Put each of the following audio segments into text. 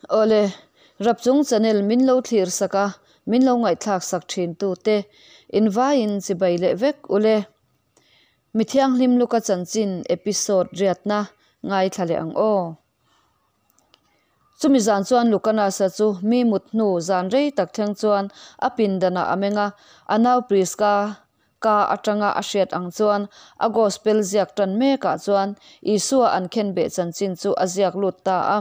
Awle, Rapchung channel min lo thlir sak a, min lo ngaihthlak sak thin tu te in vaiin chibai leh vek ule. Mi thianghlim Luka chanchin episode riatna ngaithla leh ang aw. Chumi zan chuan Lukanasa chu mi mut hnu zan rei tak thleng chuan a pindanah a meng a, a nau Priska ka atanga a hriat ang chuan a Gospel ziak tan mekah chuan Isua an khenbeh chanchin chu a ziak lut ta a.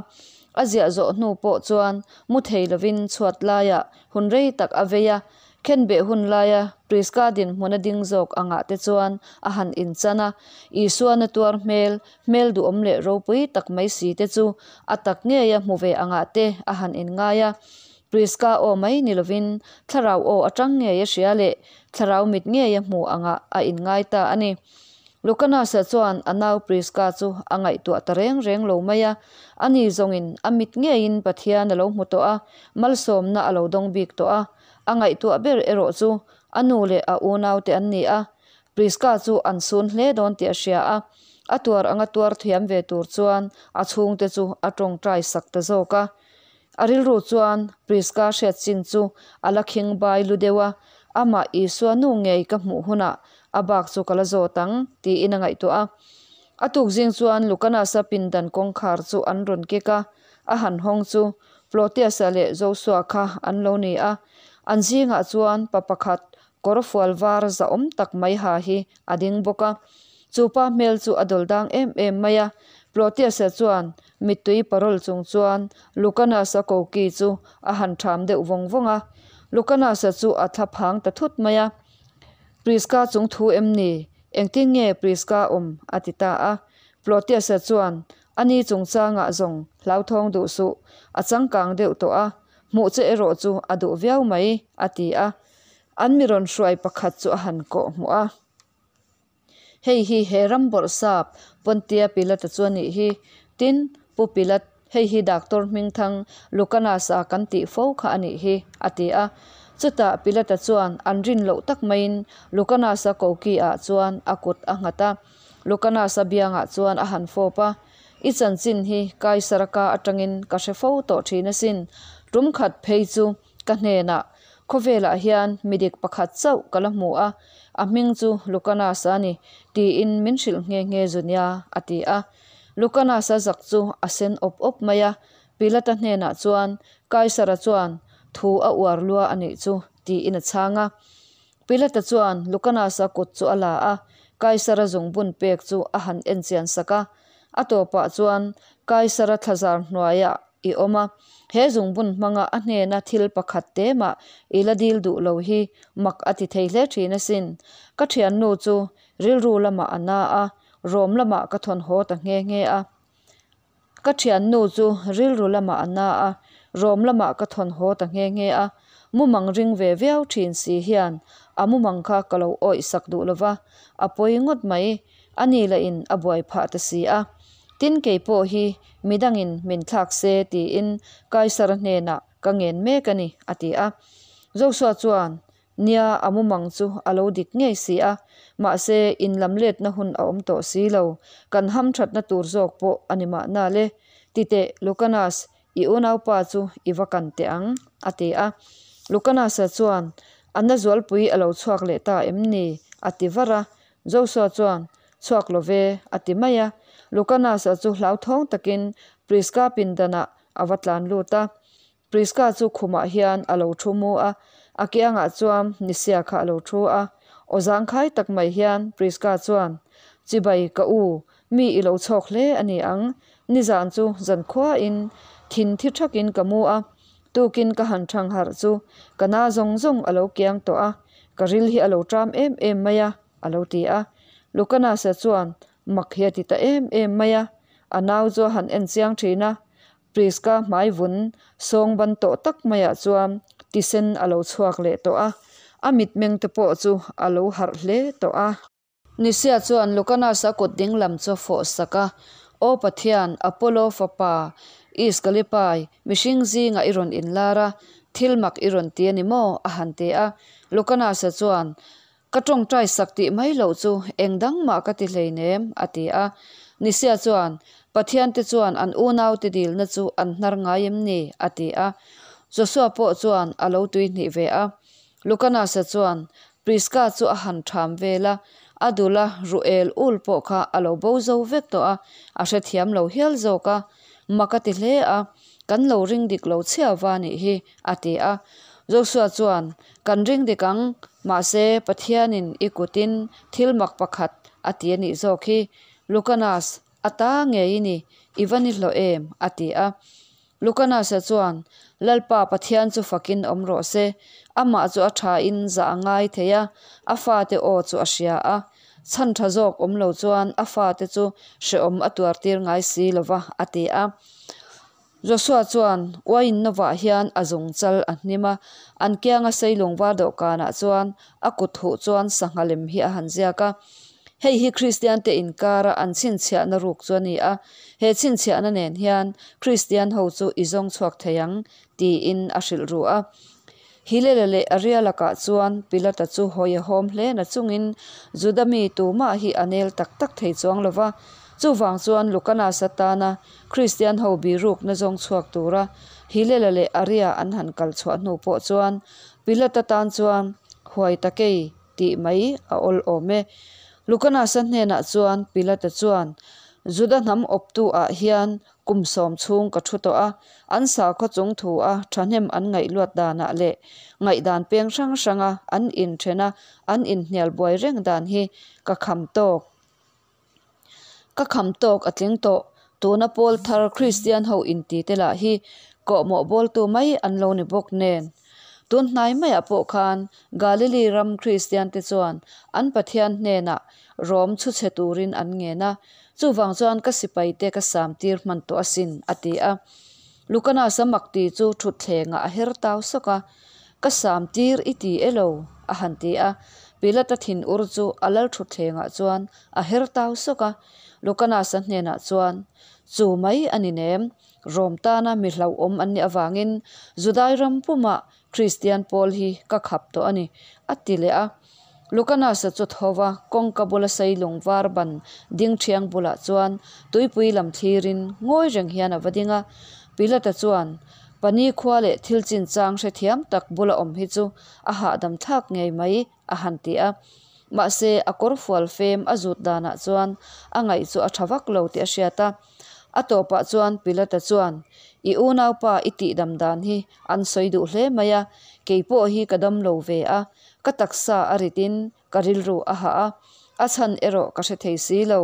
A ziah zawh hnu pawh chuan mu thei lovin chhuat laiah hun rei tak a vei a, khenbeh hun laia Priska dinhmun a ding zawk angah te chuan a han inchan a. Isua na tuar hmel, hmel duhawm leh ropui tak mai si te chu a tak ngeia hmu ve angah te a han inngai a. Priska aw mai ni lovin thlarau aw atang ngei a hria leh thlarau mit ngei a hmu angah a inngai ta a ni. Lukanasa chuan a nau Priska chu a ngaihtuah ta reng reng lo mai a, ani zawngin a mit ngeiin Pathian a lo hmu tawh a, malsawmna a lo dawng bik tawh a. A ngaihtuah ber erawh chu a nu leh a unaute an ni a, Priska chu an sun hle dawn tih a hria a, a tuar anga tuar thiam ve tur chuan a chhungte chu a tawngtai sak ta zawk a. A rilru chuan Priska hriat chin chu a la khing bai lu deuh a, amah Isua nu ngei ka hmuh hunah a bak chu ka la zawt ang, tiin a ngaihtuah a. A tuk zing chuan Lukanasa pindan kawngkhar chu an rawn kek a, a han hawng chu Plotiasa leh Josua kha an lo ni a. An zingah chuan pa pakhat kawr fual var zahawm tak mai ha hi a ding bawk a. Chu pa hmel chu a dawl dang em em mai a. Plotiasa chuan mittui parawl chung chuan Lucanus-a koki chu a han ṭham deuh vawng vawng a. Lucanus-a chu a thla phang ta thut mai a. Prisca chung thu em ni? Engtin nge Prisca awm? a ti ta a. Plotiasa chuan, Ani chungchangah zawng hlauthawng duh suh, a changkang deuh tawh a, hmuh che erawh chu a duh viau mai, a ti a. An mi rawn hruai pakhat chu a han kawh hmuh a. Hei hi he ram bawrhsap Pontia Pilata chu a nih hi. Tin, Pu Pilat, hei hi Doctor Hmingthang Lucanus-a kan tih fo kha a nih hi, a ti a. Chutah Pilata chuan an rin loh tak maiin Lucanus-a koki-ah chuan a kut a nghat a. Lucanus-a biangah chuan a han fawp a, I chanchin hi Kaisara ka atangin ka hre fo tawh thin asin. Tum khat phei chu ka hnenah khawvelah hian midik pakhat chauh ka la hmu a, a hming chu Lucanus-a a ni, tiin min hrilh nghe nghe zu nia, a ti a. Lucanus-a zak chu a sen awp awp mai a, Pilata hnenah chuan Kaisara chuan thu a uar lua a nih chu, tiin a chhang a. Pilata chuan Lucanus-a kut chu a la a, Kaisara zungbun pek chu a han enchian sak a. A tawpah chuan Kaisara thlazar hnuaiah i awm a, he zungbun hmanga a hnena thil pakhat te mah i la dil duh lo hi mak a ti thei hle thin asin. Ka thiannu chu rilru lamah a na a, rawm lamah ka thawn haw ta nghe nghe a. Ka thiannu chu rilru lamah a na a, rawm lamah ka thawn haw ta nghe nghe a. Mumang ring ve viau thin si hian a mumang kha ka lo awih sak duh lova, a pawi ngawt mai. A ni lah in a buai phah ta si a. Tin kei pawh hi midangin min thlak se tiin Kaisara hnenah ka ngen mek a ni, a ti a. Joshua chuan, Nia, a mumang chu a lo dik ngei si a, mahse inlam letna hun a awm tawh si lo, kan hamthatna tur zawk pawh a ni mahna le. Titeh, Lucanas, i unaupa chu i va kan teh ang, a ti a. Lucanasa chuan, A na zualpui a lo chhuak leh ta em ni? a ti var a. Joshua chuan, Chhuak lo ve, a ti mai a. Lucanasa chu hlauthawng takin Prisca pindanah a va tlan lut a. Prisca chu khumah hian a lo thu mu a, a kiangah chuan Nisia kha a lo thu a. Aw zangkhai tak mai hian Prisca chuan, Chibai ka u, mi i lo chhawk hle a ni ang. Nizan chu zankhuain thin thi thakin ka mu a, tukin ka han thang harh chu ka na zawng zawng a lo kiang tawh a, ka ril hi a lo ṭam em em mai a, a lo ti a. Lucanasa chuan mak hi a ti ta em em mai a, a nau chu a han en chiang thin a, Prisca hmai vun sawng ban tawh tak maiah chuan tisen a lo chhuak leh tawh a, a mitmeng te pawh chu a lo harh hle tawh a. Nisia chuan Lucanas-a kut ding lam chu a fawh sak a, Aw Pathian, Apollo fapa, Iskalipai, mihring zingah i rawn inlar a, thil mak i rawn ti a ni maw? a han ti a. Lucanas-a chuan, Ka tawngtai sak tih mai loh chu eng dang mah ka ti hleinem, a ti a. Nisia chuan, Pathiante chuan an unaute dilna chu an hnar ngai em ni? a ti a. Joshua pawh chuan a lo tuihnih ve a. Lucanas-a chuan Prisca chu a han ṭham vel a, a dula ruh el ul pawh kha a lo bo zo vek tawh a, a hrethiam lo hial zawk a. Mak a ti hle a, Kan lo ring dik lo chhiava nih hi, a ti a. Joshua chuan, Kan ring dik ang, mahse Pathianin i kutin thil mak pakhat a ti a nih zawk hi, Lucanas, a ta ngei i ni, i va ni hlawh em? a ti a. Lucanas-a chuan, Lalpa Pathian chu fakin awm rawh se, amah chu a thain zah a ngai thei a, a fate aw chu a hria a. Chhan tha zawk awm lo chuan a fate chu hrehawm a tuar tir ngai si lo va, a ti a. Joshua chuan uaiin novah hian a zung chal a hnim a, an kianga seilung var dawhkanah chuan a kut huh chuan sangha lem hi a han ziak a. Hei hi Kristiante inkara an chhinchhiahna ruk chu a ni a, he chhinchhiahna nen hian Kristian ho chu i zawng chhuak thei ang, tiin a hrilh ru a. Hilela leh Aria lakah chuan Pilata chu hawi a hawm hle na chungin Juda mi tumah hi a nel tak tak thei chuang lo va. Chuvang chuan Lucanas atana Kristian ho birukna zawng chhuak tura Hilela leh Aria an han kal chhuah hnu pawh chuan Pilata tan chuan huai takei tih mai a awl awm e. Lucanas-a hnenah chuan Pilata chuan, Juda hnam awptu ah hian kum sawm chhung ka thu tawh a, an sakhaw chung thu a thahnem an ngaih luat danah leh ngaihdan peng hrang hranga an inthena an inhnial buai reng dan hi ka kham tawk. Ka kham tawk a tling tawh. Tuna pawl thar Kristian ho inti te lah hi kawhmawh bawltu mai an lo ni bawk nen. Tun hnai maiah pawh khan Galili ram Kristian te chuan an Pathian hnenah Rom chhu chhe turin an ngen a, chuvang chuan ka sipai te ka sam tir hman tawh asin, a ti a. Lucanas-a mak ti chu thutthlengah a her tau sawk a, Ka sam tir i ti e lo, a han ti a. Pilata thin ur chu a lal thutthlengah chuan a her tau sawk a. Lucanas-a hnenah chuan, Chu mai a ni nem, Rom tana mi hlauhawm an nih avangin Judai ram pumah Kristian pawl hi ka khap tawh a ni, a ti leh a. Lucanas-a chu tho va, kawngka bula seilung var ban ding thiang bulah chuan tuipui lam thlirin ngawi reng hian a va ding a. Pilata chuan, Pani khua leh thil chinchang hrethiam tak bula awm hi chu a hahdam thlak ngei mai, a han ti a. Mahse, a kawr fual fem a zut danah chuan a ngaih chu a tha vak lo tih a hriat a. A tawpah chuan Pilata chuan, I unaupa i tihdam dan hi an sawi duh hle mai a, kei pawh hi ka dam lo ve a, ka taksa a ritin ka rilru a hah a, a chhan erawh ka hre thei si lo.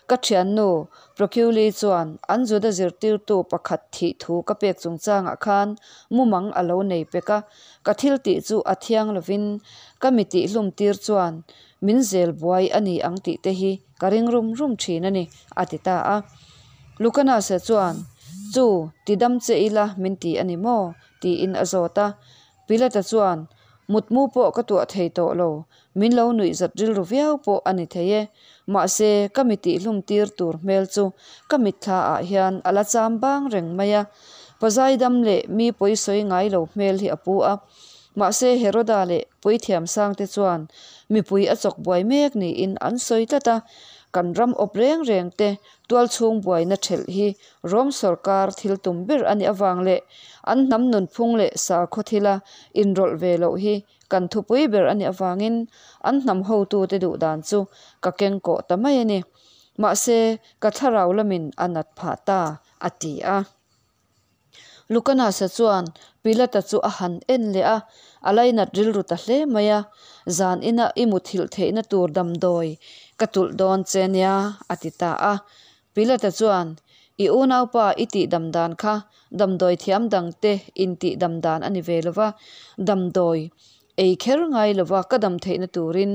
Ka thiannu Proculi chuan an Juda zirtirtu pakhat thih thu ka pek chungchangah khan mumang a lo nei pek a, ka thil tih chu a thiang lovin ka mi tihhlum tir chuan min zel buai a ni ang tih te hi ka ring rum rum thin a ni, a ti ta a. Lucanase chuan, Chu, ti dam che ila min ti a ni maw? tiin a zawt a. Pilata chuan, Mutmu pawh ka tuah thei tawh lo, min lo nuih zat rilru viau pawh a ni thei e. Mahse, ka mi tihhlum tir tur hmel chu ka mitthla ah hian a la cham bang reng mai a. Pazai dam leh mi pawi sawi ngai lo hmel hi a pu a. Mahse, Heroda leh Puithiam sangte chuan mipui a chawk buai mek niin an sawi tlat a, kan ram awp reng reng te tualchhung buaina thelh hi Rom sawrkar thil tum ber a nih avang leh an hnam nunphung leh sakhaw thila inrawlh ve loh hi kan thupui ber a nih avangin an hnam hotute duh dan chu ka kengkawh ta mai a ni. Mahse, ka thlarau lamin a nat phah ta, a ti a. Lucanasa chuan Pilata chu a han en leh a, a lainat rilru ta hle mai a, Zan ina i muthilh theihna tur damdawi ka tulh dawn che nia, a ti ta a. Pilata chuan, I unaupa i tih dam dan kha damdawi thiam dangte intih dam dan a ni ve lo va, damdawi ei kher ngai lo va ka dam theihna turin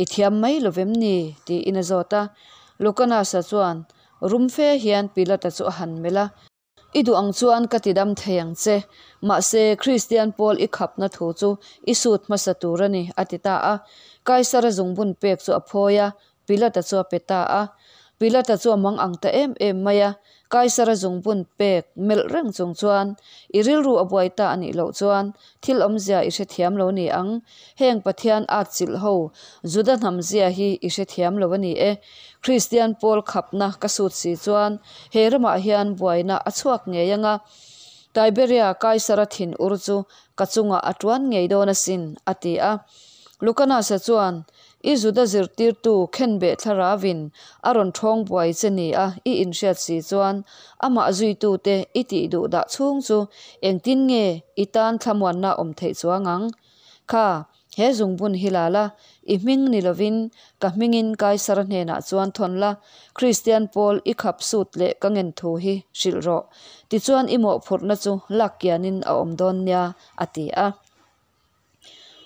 i thiam mai lo vem ni? tiin a zawt a. Lucanasa chuan rum fe hian Pilata chu a han melh a. I duh ang chuan ka ti dam thei ang che. Mahse, Kristian pawl i khapna thu chu i sut hmasa tur a ni, a ti ta a. Kaisara zungbun pek chu a phawi a, Pilata chu a pe ta a. Pilata chu a mang ang ta em em mai a. Kaisara zungbun pek melh reng chung chuan, I rilru a buai ta a nih loh chuan thil awmzia i hrethiam lo ni ang. Heng Pathian at chilh ho Juda hnam zia hi i hrethiam lo a ni e. Kristian pawl khapna ka sut si chuan he ramah hian buaina a chhuak ngei ang a. Tiberia Kaisara thin ur chu ka chungah a tuan ngei dawn asin, a ti a. Lucanus-a chuan, I Juda zirtirtu khenbeh thlaravin a rawn ṭhawng buai che nia i inhriat si chuan amah zuitute i tih duh dah chhung chu engtin nge i tan thlamuanna awm theih chuang ang? Kha, he zungbun hi la la, i hming ni lovin ka hmingin Kaisara hnenah chuan thawn la, Kristian pawl i khap sut leh ka ngen thu hi hrilh rawh. Tichuan i mawhphurhna chu lak kianin a awm dawn nia, a ti a.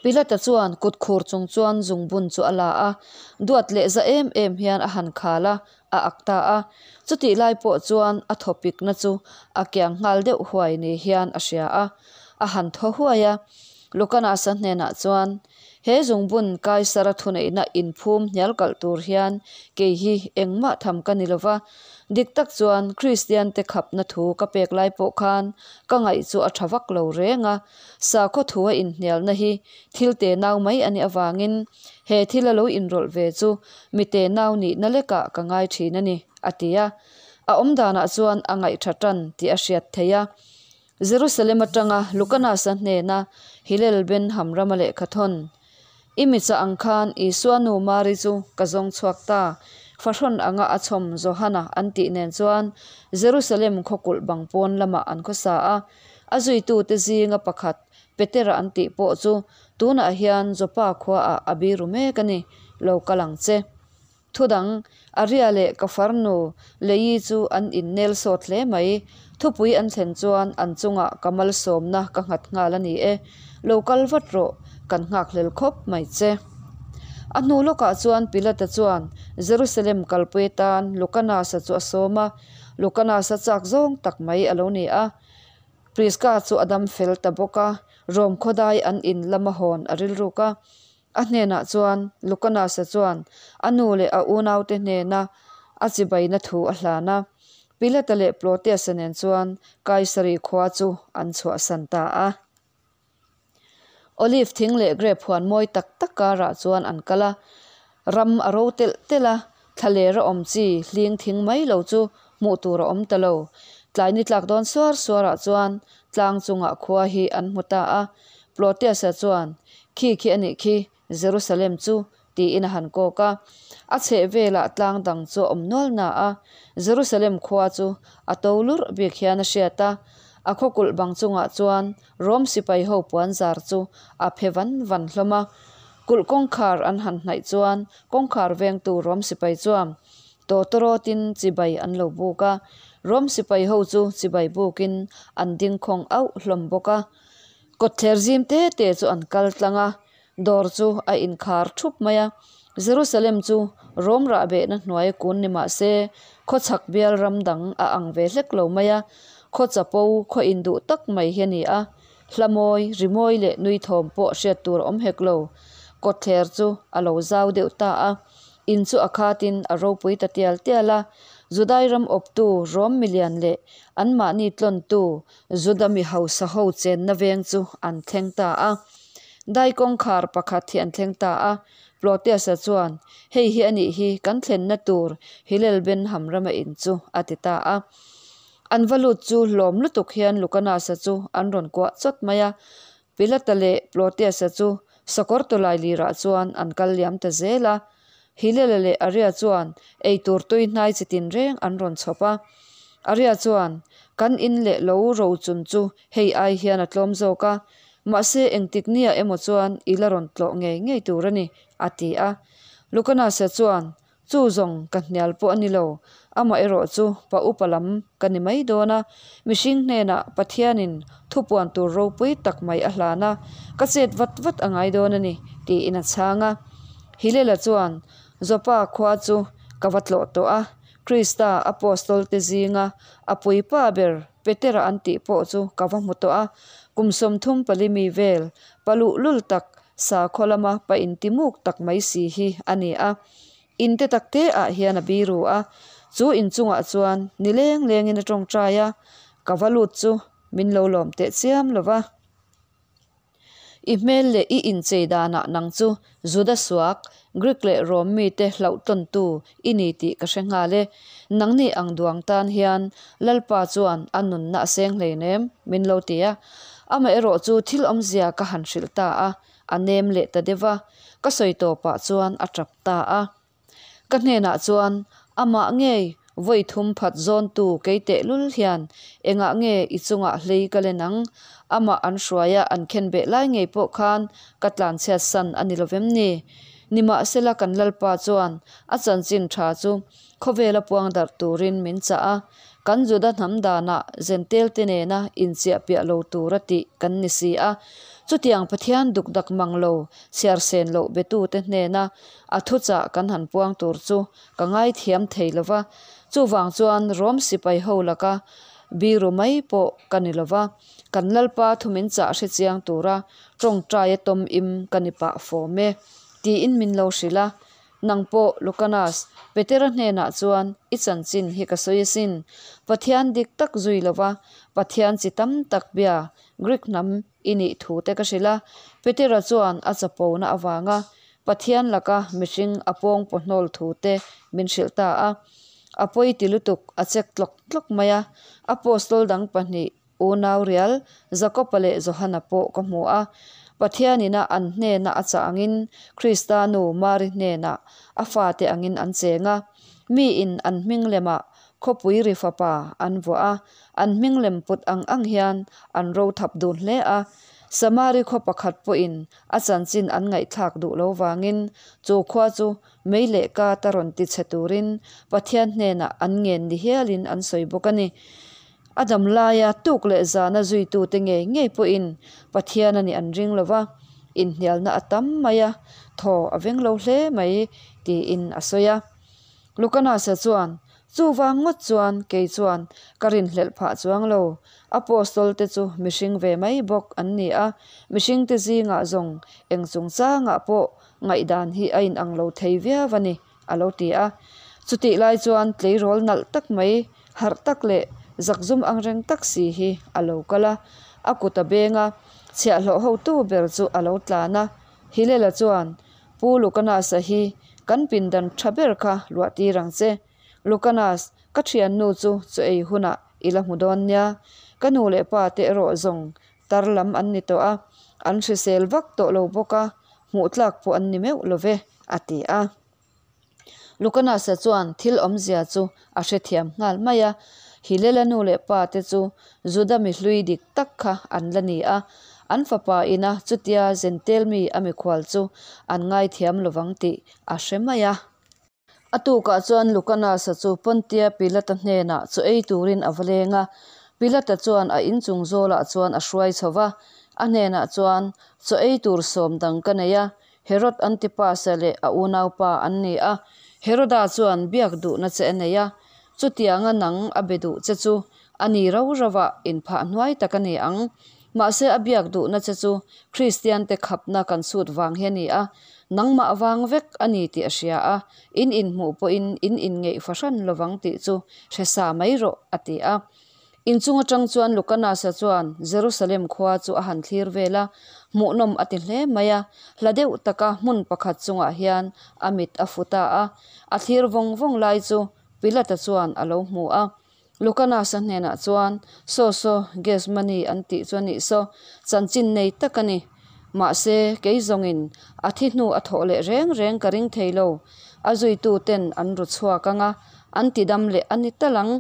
Pilata chuan kut khur chung chuan zungbun chu a la a, duat leh za em em hian a han khal a, a ak ta a. Chutih lai pawh chuan a thawpikna chu a kiang nghal deuh huai ni hian a hria a, a han thaw huai a. Lucanasa hnenah chuan, He zungbun Kaisara thuneihna inphum hnial kalh tur hian kei hi engmah tham ka ni lova, Dik tak chuan Kristiante khapna thu ka pek lai pawh khan ka ngaih chu a tha vak lo reng a, sakhaw thua inhnialna hi thil tenau mai a nih avangin he thil a lo inrawlh ve chu mi tenau nihna lekah ka ngai thin a ni, a ti a. A awmdanah chuan a ngaih tha tan tih a hriat theih a. Jerusalem atanga Lucanasa hnena Hillel ben Hamrama lehkha thawn, I mi chah ang khan Isua nu Mari chu ka zawng chhuak ta, fahrawn anga a chhawm Johana an tih nen chuan Jerusalem khaw kulh bang pawn lamah an khawsa a. A zuitute zinga pakhat Petera an tih pawh chu tunah hian Joppa khuaah a biru mek a ni, lo kal ang che. Thudang, Aria leh ka farnu Leii chu an innel sawt hle mai. Thupui an thlen chuan an chungah ka malsawmna ka nghat nghal a ni e. Lo kal vat rawh, kan nghakhlel khawp mai che. A hnu lawkah chuan Pilata chuan Jerusalem kalpui atan Lucanasa chu a sawm a, Lucanasa chak zawng tak mai a lo ni a. Prisca chu a dam fel ta bawk a, Rom khawdai an in lama hawn a rilruk a. A hnenah chuan Lucanasa chuan a nu leh a unaute hnena a chibaina thu a hlan a. Pilata leh Plotius-a nen chuan Kaisari khua chu an chhuahsan ta a. Olive thing leh grape huan mawi tak tak karah chuan an kal a. Ram a ro telh telh a, thlaler a awm chi hling thing mai lo chu hmuh tur a awm ta lo. Tlai ni tlak dawn suar suarah chuan tlang chungah khua hi an hmu ta a. Plotius-a chuan, Khi khi a nih khi, Jerusalem chu, tiin a han kawk a. A chheh velah tlang dang chu a awm nual na a, Jerusalem khua chu a to lurh bik hian a hriat a. A khaw kulh bang chungah chuan Rom sipai ho puan zar chu a phe van van hlawm a. Kulh kawngkhar an han hnaih chuan kawngkhar vengtu Rom sipai chuan tawtawrawtin chibai an lo buk a. Rom sipai ho chu chibai bukin an ding khawng auh hlawm bawk a. Kawtthler zim te te chu an kal tlang a, dawr chu a inkhar thup mai a. Jerusalem chu Rom rahbehna hnuai kun ni mah se, khawchhak bial ram dang a ang ve hlek lo mai a, khaw chapo, khaw induh tak mai hi a ni a. Hla mawi, ri mawi leh nui thawm pawh hriat tur a awm hek lo. Kawtthler chu a lo zau deuh ta a. In chu a khatin a ropui ta tial tial a. Judai ram awptu Rom milian leh anmahni tlawntu Juda mi hausa ho chenna veng chu an thleng ta a. Dai kawngkhar pakhat hi an thleng ta a. Plotius-a chuan, Hei hi a nih hi, kan thlenna tur Hillel Ben Hamrama in chu, a ti ta a. An va lut chu hlawm lutuk hian Lucanus-a chu an rawn kuah chawt mai a. Pilata leh Plotius-a chu sakawr tawlai lirah chuan an kal liam ta zel a. Hillel-a leh Aria chuan eitur tui hnai chi tin reng an rawn chhawp a. Aria chuan, Kan in leh lo ro chun chu hei ai hian a tlawm zawk a, mahse engtik nia emaw chuan i la rawn tlawh ngei ngei tur a ni, a ti a. Lucanasa chuan, Chu zawng ka hnial pawh a ni lo, amaherawh chu pa upa lam ka ni mai dawn a, mihring hnenah Pathianin thupuan tur ropui tak mai a hlan a, ka chet vat vat a ngai dawn a ni, tiin a chhang a. Hillel-a chuan, Joppa khua chu ka va tlawh tawh a, Krista Apostol-te zinga a puipa ber Petera an tih pawh chu ka va hmu tawh a, kum 34 mi vel, pa luhlul tak, sakhaw lama pa intimuk tak mai si hi a ni a. In te tak te ah hian a biru a, Chu inchungah chuan nileng lengin a tawngtai a, ka va lut chu min lo lawm teh chiam lo va. I hmel leh i inchei danah nang chu Juda suak, Greek leh Rom mite hlauh tawntu i ni tih ka hre nghal e. Nangni ang duang tan hian Lalpa chuan a nunna a seng hleinem, min lo ti a. Amaherawh chu thil awmzia ka han hrilh ta a, a nem leh ta deuh va, ka sawi tawpah chuan a tap ta a. Ka hnenah chuan, Amah ngei vawi thum phat zawntu kei tehlul hian engah nge i chungah hlei ka len ang? Amah an hruaia an khenbeh lai ngei pawh khan ka tlanchhiat san a ni lovem ni? Nimahsela kan Lalpa chuan a chanchin tha chu khawvela puang darh turin min chah a, kan Juda hnam danah Zentelte nena inchiah piah lo tura tih kan ni si a. Chutiang Pathian dukdak mang lo chhiar sen loh betute hnena a thuchah kan han puang tur chu ka ngaithiam thei lo va, chuvang chuan Rom sipai ho laka biru mai pawh ka ni lo va, kan Lalpa thu min chah hre chiang tura tawngtaia tawm im ka ni pah fawm e, tiin min lo hrilh a. Nang pawh Lucanas, Petera hnenah chuan i chanchin hi ka sawi asin. Pathian dik tak zui lo va, Pathian chi tam tak bia Greek hnam i nih thu te ka hrilh a. Petera chuan a chapona avanga Pathian laka mihring a pawng pawhnawl thu te min hrilh ta a. A pawi ti lutuk a chek tlawk tlawk mai a. Apostol dang pahnih Unau rial, Jakoba leh Johana pawh ka hmu a. Pathianina an hnena a chah angin Krista nu Mari hnenah a fate angin an cheng a. Miin an hming lemah khawpui ri fapa an vuah a, an hming lem put ang ang hian an ro thap dun hle a. Samari khaw pakhat pawhin a chanchin an ngaihthlak duh lo vangin chu khua chu mei leh kat a rawn tichhe turin Pathian hnenah an ngen ni hialin an sawi bawk a ni. A dam laia tuk leh zana zuitute ngei ngei pawhin Pathian a nih an ring lo va, inhnialna a tam mai a, thaw a veng lo hle mai tiin a sawi a. Lukanasa chuan, Chuvang ngawt chuan kei chuan ka rinhlelh phah chuang lo, Apostol te chu mihring ve mai bawk an ni a, mihringte zingah zawng eng chungchangah pawh ngaihdan hi a inang lo thei viau a ni. a lo ti a. Chutih lai chuan tleirawl nalh tak mai, harh tak leh zakzum angreng tak si hi a lo kal a, a kut a beng a, chhiahhlawh hotu ber chu a lo tlan a. Hilela chuan, Pu Lukanas-a hi kan pindan tha ber kha luah tir ang che. Lukanas, ka thiannu chu chaw ei hunah i la hmu dawn nia. Ka nu leh pa te erawh zawng tar lam an ni tawh a, an hrisel vak tawh lo bawk a, hmuh tlak pawh an ni meuh lo ve. a ti a. Lukanasa chuan thil awmzia chu a hrethiam nghal mai a, Hilela nu leh pa te chu Juda mi hlui dik tak kha an la ni a, an fapa ina chutia Zentel mi a mikhual chu an ngaithiam lovang tih a hre mai a. A tukah chuan Lukanasa chu Pontia Pilata hnenah chaw ei turin a va leng a, Pilata chuan a inchung zawlah chuan a hruai chho va, a hnenah chuan, Chaw ei tur sawm dang ka nei a, Herod Antipas-a leh a unaupa an ni a, Heroda chuan biak duhna che a nei a, chutianga nang a be duh che chu a ni rau rauah inphah hnuai tak a ni ang. Mahse a biak duhna che chu Kristiante khapna kan sut vang hi a ni a, nangmah vang vek a ni tih a hria a, in inhmuh pawhin in inngeih fahran lovang tih chu hre sa mai rawh, a ti a. Inchung atang chuan Lukanasa chuan Jerusalem khua chu a han thlir vel a, hmuhnawm a ti hle mai a, hla deuh taka hmun pakhat chungah hian a mit a fu ta a, a thlir vawng vawng lai chu Pilata chuan a lo hmu a. Lukanasa hnenah chuan, Saw saw, Gethsemane an tih chu a nih saw, chanchin nei tak a ni. Mahse, kei zawngin a thi hnu a thawh leh reng reng ka ring thei lo. A zuituten an ru chhuak ang a, an tidam leh a ni tal ang.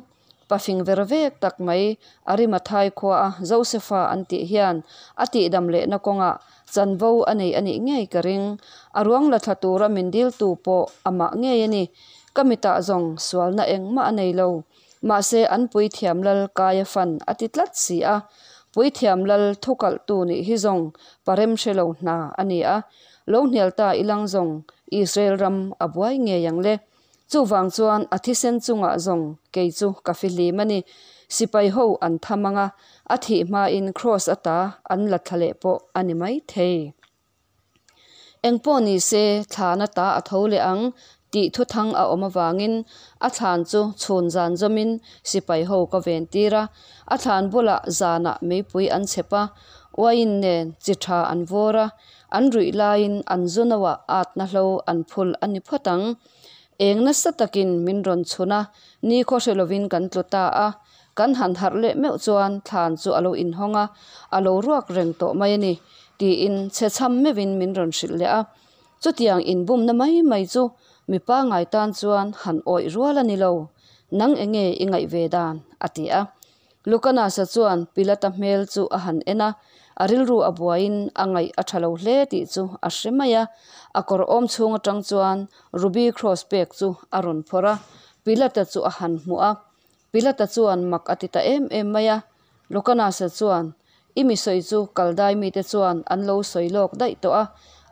Pafing ver vek tak mai Arimathai khuaa Josefa an tih hian a tihdam lehna kawngah chanvo a nei a nih ngei ka ring. A ruang la thla tura min diltu pawh amah ngei a ni. Ka mitah zawng sualna engmah a nei lo. Mahse an puithiam lal Kaia fan a ti tlat si a. Puithiam lal thukalhtu nih hi zawng parem hre lo hna a ni a. Lo hnial ta ilang zawng Israel ram a buai ngei ang le. Chuvang chuan a thisen chungah zawng kei chu ka fihlim a ni. Sipai ho an tham ang a, a thih hmain Kraws ata an la thla leh pawh a ni mai thei. Engpawh ni se, thlana ta a tho leh ang tih thuthang a awm avangin a thlan chu chhun zan zawmin sipai ho ka ven tir a. A thlan bulah zanah meipui an chhep a, uaiin nen chi tha an vawr a, an ruih laiin an zu no ah atna hlo an phul a ni phawt ang. Eng nasa takin min rawn chhun a, nikhaw hre lovin kan tlu ta a. Kan han harh leh meuh chuan thlan chu a lo inhawng a, a lo ruak reng tawh mai a ni, tiin chhe chham meuhin min rawn hrilh leh a. Chutiang inbumna mai mai chu mi pangngai tan chuan han awih rual a ni lo. Nang enge i ngaih ve dan? a ti a. Lucanus-a chuan Pilata hmel chu a han en a, a rilru a buaiin a ngaih a tha lo hle tih chu a hre mai a. A kawr awm chhung atang chuan Ruby Cross pek chu a rawn phawrh a, Pilata chu a han hmuh a. Pilata chuan mak a ti ta em em mai a. Lucanus-a chuan, I mi sawi chu Kaldai mite chuan an lo sawi lawk daih tawh a,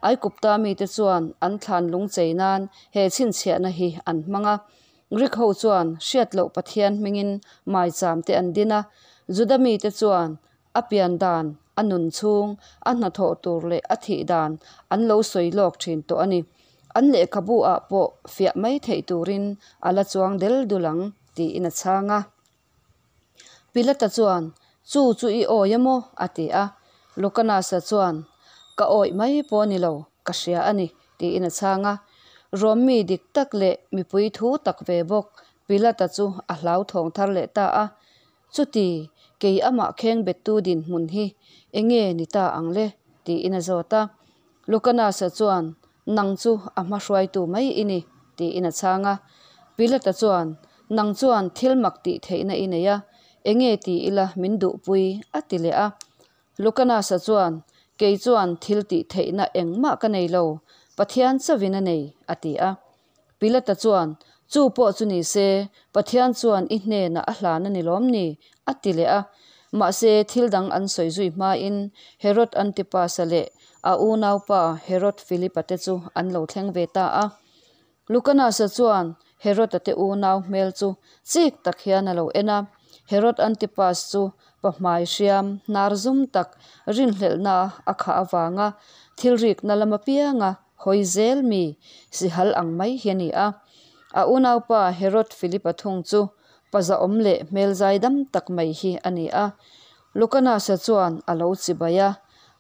Aikupta mite chuan an thlan lung chei nan he chhinchhiahna hi an hmang a. Greek ho chuan hriat loh Pathian hmingin maicham te an din a, Juda mite chuan a pian dan, a nun chhung, a hnathawh tur leh a thih dan an lo sawi lawk thin tawh a ni. An lehkhabu ah pawh fiah mai theih turin a la chuang del dul ang, tiin a chhang a. Pilata chuan, Chu chu i awi a maw? a ti a. Lucanus-a chuan, Ka awih mai pawh a ni lo, ka hria a ni, tiin a chhang a. Rom mi dik tak leh mipui thu tak ve bawk Pilata chu a hlauthawng thar leh ta a. Chuti, kei amah kheng bettu dinhmun hi enge ni ta ang le? tiin a zawt a. Lucanus-a chuan, Nang chu a hma hruaitu mai i ni, tiin a chhang a. Pilata chuan, Nang chuan thil mak tih theihna i nei a, enge ti ila min duhpui, a ti leh a. Lucanus-a chuan, Kei chuan thil tih theihna engmah ka nei lo, Pathian chauhin a nei, a ti a. Pilata chuan, Chu pawh chu ni se, Pathian chuan i hnenah a hlan a ni lawm ni? a ti leh a. Mahse, thil dang an sawi zui hmain Herod Antipas-a leh a unaupa Herod Philip-a te chu an lo thleng ve ta a. Lucanus-a chuan Herod-a te unau hmel chu chik tak hian a lo en a. Herod Antipas chu pa hmai hriam, hnar zum tak, rinhlelhna a khah avanga thil rikna lam apianga hawi zel mi sihal ang mai hi a ni a. A unaupa Herod Philip-a thung chu pa zahawm leh hmel zaidam tak mai hi a ni a. Lucanus-a chuan a lo chibai a,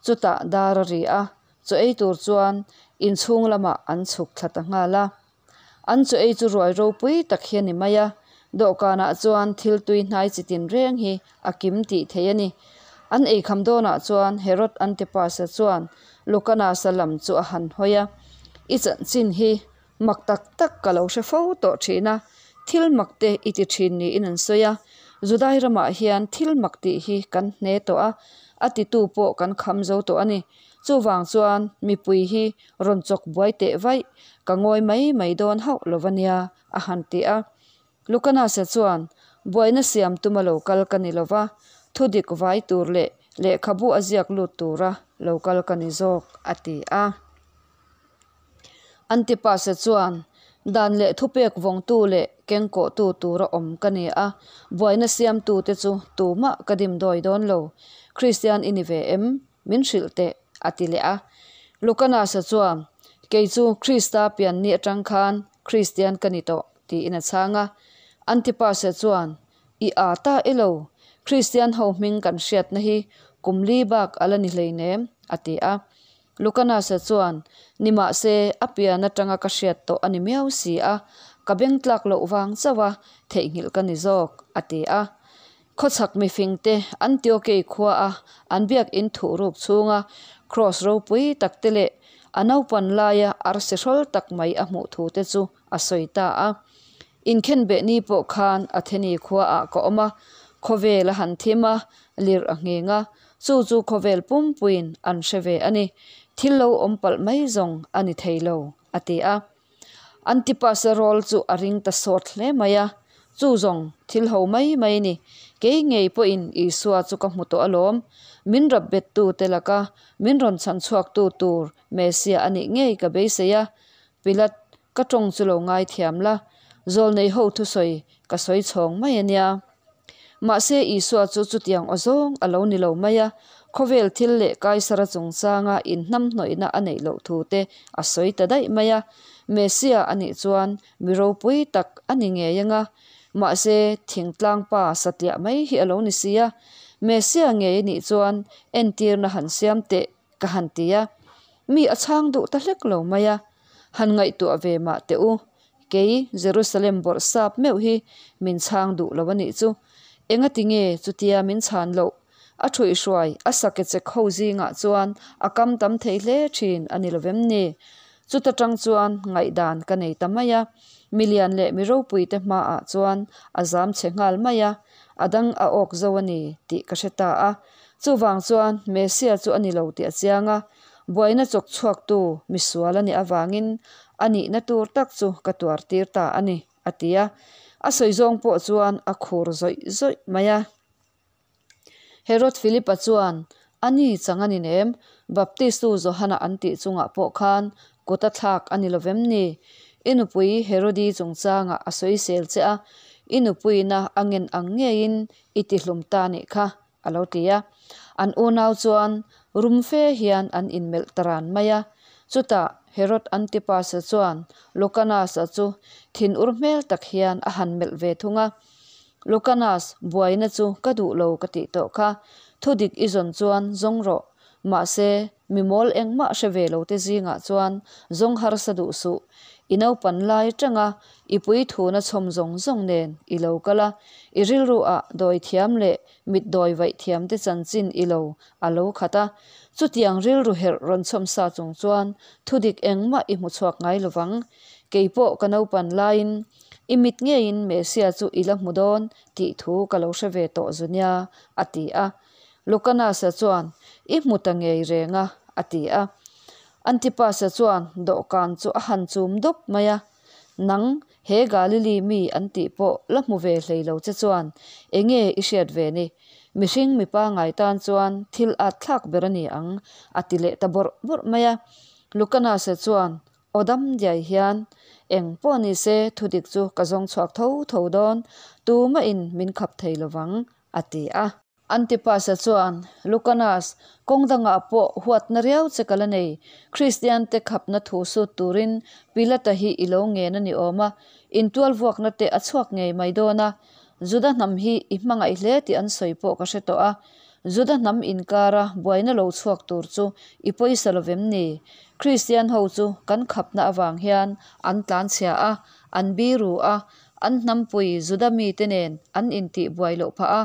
chutah dar a ri a, chaw ei tur chuan inchhung lamah an chhuk thla ta nghal a. An chaw ei chu ruai ropui tak hi a ni mai a, dawhkanah chuan thil tui hnai chi tin reng hi a kim tih theih a ni. An eikham dawnah chuan Herod Antipas-a chuan Lucanus-a lam chu a han hawi a, I chanchin hi mak tak tak ka lo hre fo tawh thin a, thil mak te i ti thin niin an sawi a, Judai ramah hian thil mak tih hi kan hne tawh a, a titu pawh kan kham zo tawh a ni. Chuvang chuan mipui hi rawn chawk buai teh vaih, ka ngawi mai mai dawn hauh lo va nia, a han ti a. Lucanus-a chuan, Buaina siam tuma lo kal ka ni lo va, thu dik vai tur leh lehkhabu a ziak lut tura lo kal ka ni zawk, a ti a. Antipas-a chuan, Dan leh thupek vawngtu leh kengkawhtu tura awm ka ni a, buaina siamtute chu tumah ka dimdawi dawn lo. Kristian i ni ve em? Min hrilh teh, a ti leh a. Lucanus-a chuan, Kei chu Krista pian ni atang khan Kristian ka ni tawh, tiin a chhang a. Antipas-a chuan, I â ta e lo, Kristian ho hming kan hriatna hi kum li bak a la ni hleinem, a ti a. Lucanus-a chuan, Nimahse, a pian atanga ka hriat tawh a ni miau si a, ka beng tlak loh vang chauh a, theihnghilh ka ni zawk, a ti a. Khawchhak mifingte Antiokei khua a an biak in thuh ruk chhunga kraws ropui tak te leh a naupan laia arsi hrawl tak mai a hmuh thu te chu a sawi ta a. Inkhenbeh ni pawh khan Atheni khua ah ka awm a, khawvel a han thim a, lirh a ngheng a, chu chu khawvel pumpuiin an hre ve a ni. Thil lo awm palh mai zawng a ni thei lo, a ti a. Antipas-a rawl chu a ring ta sawt hle mai a, Chu zawng thil ho mai mai ni. Kei ngei pawhin Isua chu ka hmu tawh alawm. Min rap bettu te laka min rawn chhan chhuaktu tur Messiah a nih ngei ka beisei a. Pilat, ka tawng chu lo ngaithiam la, zawlnei ho thusawi ka sawi chhawng mai a nia. Mahse Isua chu chutiang aw zawng a lo ni lo mai a, khawvel thil leh Kaisara chungchanga inhnamhnawihna a neih loh thu te a sawi ta daih mai a. Messia a nih chuan mi ropui tak a ni ngei anga, mahse thingtlang pa satliah mai hi a lo ni si a. Messia ngei a nih chuan entirna han siam teh ka han ti a, mi a chhang duh ta hlek lo mai a. Han ngaihtuah ve mah teh u, kei Jerusalem bawrhsap meuh hi min chhang duh lo a nih chu. Engati nge chutia min chhan loh? A ṭhuihhruai a sakechek ho zingah chuan a kam tam thei hle ṭhin a ni lovem ni? Chuta ṭang chuan ngaihdan ka nei ta mai a, milian leh mi ropuite hmaah chuan a zam chhe nghal mai a, a dang a awk zo a ni tih ka hre ta a. Chuvang chuan Messia chu a ni lo tih a chiang a, buaina chawk chhuaktu misual a nih avangin a nihna tur tak chu ka tuar tir ta a ni, a ti a. A sawi zawng pawh chuan a khur zawih zawih mai a. Herod Philip-a chuan, A ni chang a ni nem, Baptistu Johana an tih chungah pawh khan kut a thlak a ni lovem ni? I nupui Herodi chungchangah a sawisel che a, i nupuina a ngen ang ngeiin i tihlum ta nih kha, a lo ti a. An unau chuan rum fe hian an inmelh ta ran mai a. Chutah Herod Antipas-a chuan Lucanas-a chu thinur hmel tak hian a han melh ve thung a. Lucanas, buaina chu ka duh lo ka tih tawh kha. Thudik i zawn chuan zawng rawh. Mahse, mi mawl engmah hre ve lo te zingah chuan zawng harsa duh suh. I naupan lai atanga i puithuna chhawm zawng zawng nen i lo kal a, i rilru ah dawi thiam leh mit dawi vaih thiam te chanchin i lo a lo khat a. Chutiang rilru herh rawn chhawm sa chung chuan thudik engmah i hmu chhuak ngai lovang. Keipawh ka naupan laiin I mit ngeiin Messia chu i la hmu dawn tih thu ka lo hre ve tawh zu nia, a ti a. Lucanasa chuan, I hmu ta ngei reng a, a ti a. Antipasa chuan dawhkan chu a han chum dawp mai a, Nang, he Galili mi an tih pawh la hmu ve hlei lo che chuan enge i hriat ve ni? Mihring mi pangai tan chuan thil at thlak ber a ni ang, a ti leh ta bawrh bawrh mai a. Lucanasa chuan Aw dam diai hian eng pawh ni se thudik chu ka zawng chhuak tho tho dawn, tumahin min khap thei lovang, a ti a. Antipas-a chuan, Lucanas, kawng dangah pawh huatna riau che ka la nei, Kristiante khapna thu sut turin Pilata hi i lo ngen a ni awm a, intualvuakna te a chhuak ngei mai dawn a, Juda hnam hi i hmangaih hle tih an sawi pawh ka hre tawh a, Juda hnam inkara buaina lo chhuak tur chu i pawisa lovem ni? Kristian ho chu kan khapna avang hian an tlanchhia a, an biru a, an hnampui Juda mite nen an intih buai loh phah a,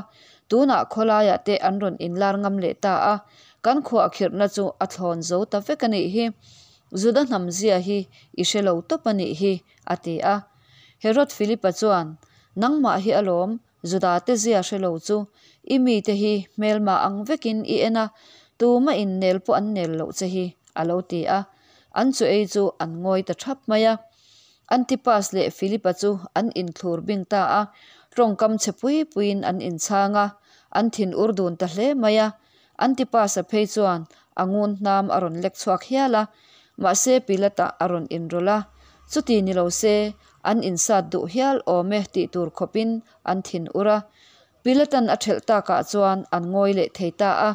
tunah khawlaiah te an rawn inlar ngam leh ta a, kan khuahkhirhna chu a thlawn zo ta vek a nih hi. Juda hnam zia hi i hre lo tawp a nih hi, a ti a. Herod Philip-a chuan, Nangmah hi alawm, Judate zia hre lo chu i mite hi hmelma ang vekin i en a, tumah in nel pawh an nel loh che hi, a lo ti a. An chu ei chu an ngawi ta thap mai a. Antipas leh Philipa chu an inthlur bing ta a, tawngkam chhe pui puiin an inchhang a, an thin ur dun ta hle mai a. Antipas-a phei chuan a ngun hnam a rawn lek chhuak hial a, mahse Pilata a rawn inrawlh a, chuti ni lo se An insat duh hial awm e tih tur khawpin an thin ur a. Pilatan a ṭhelh takah chuan an ngawi leh thei ta a.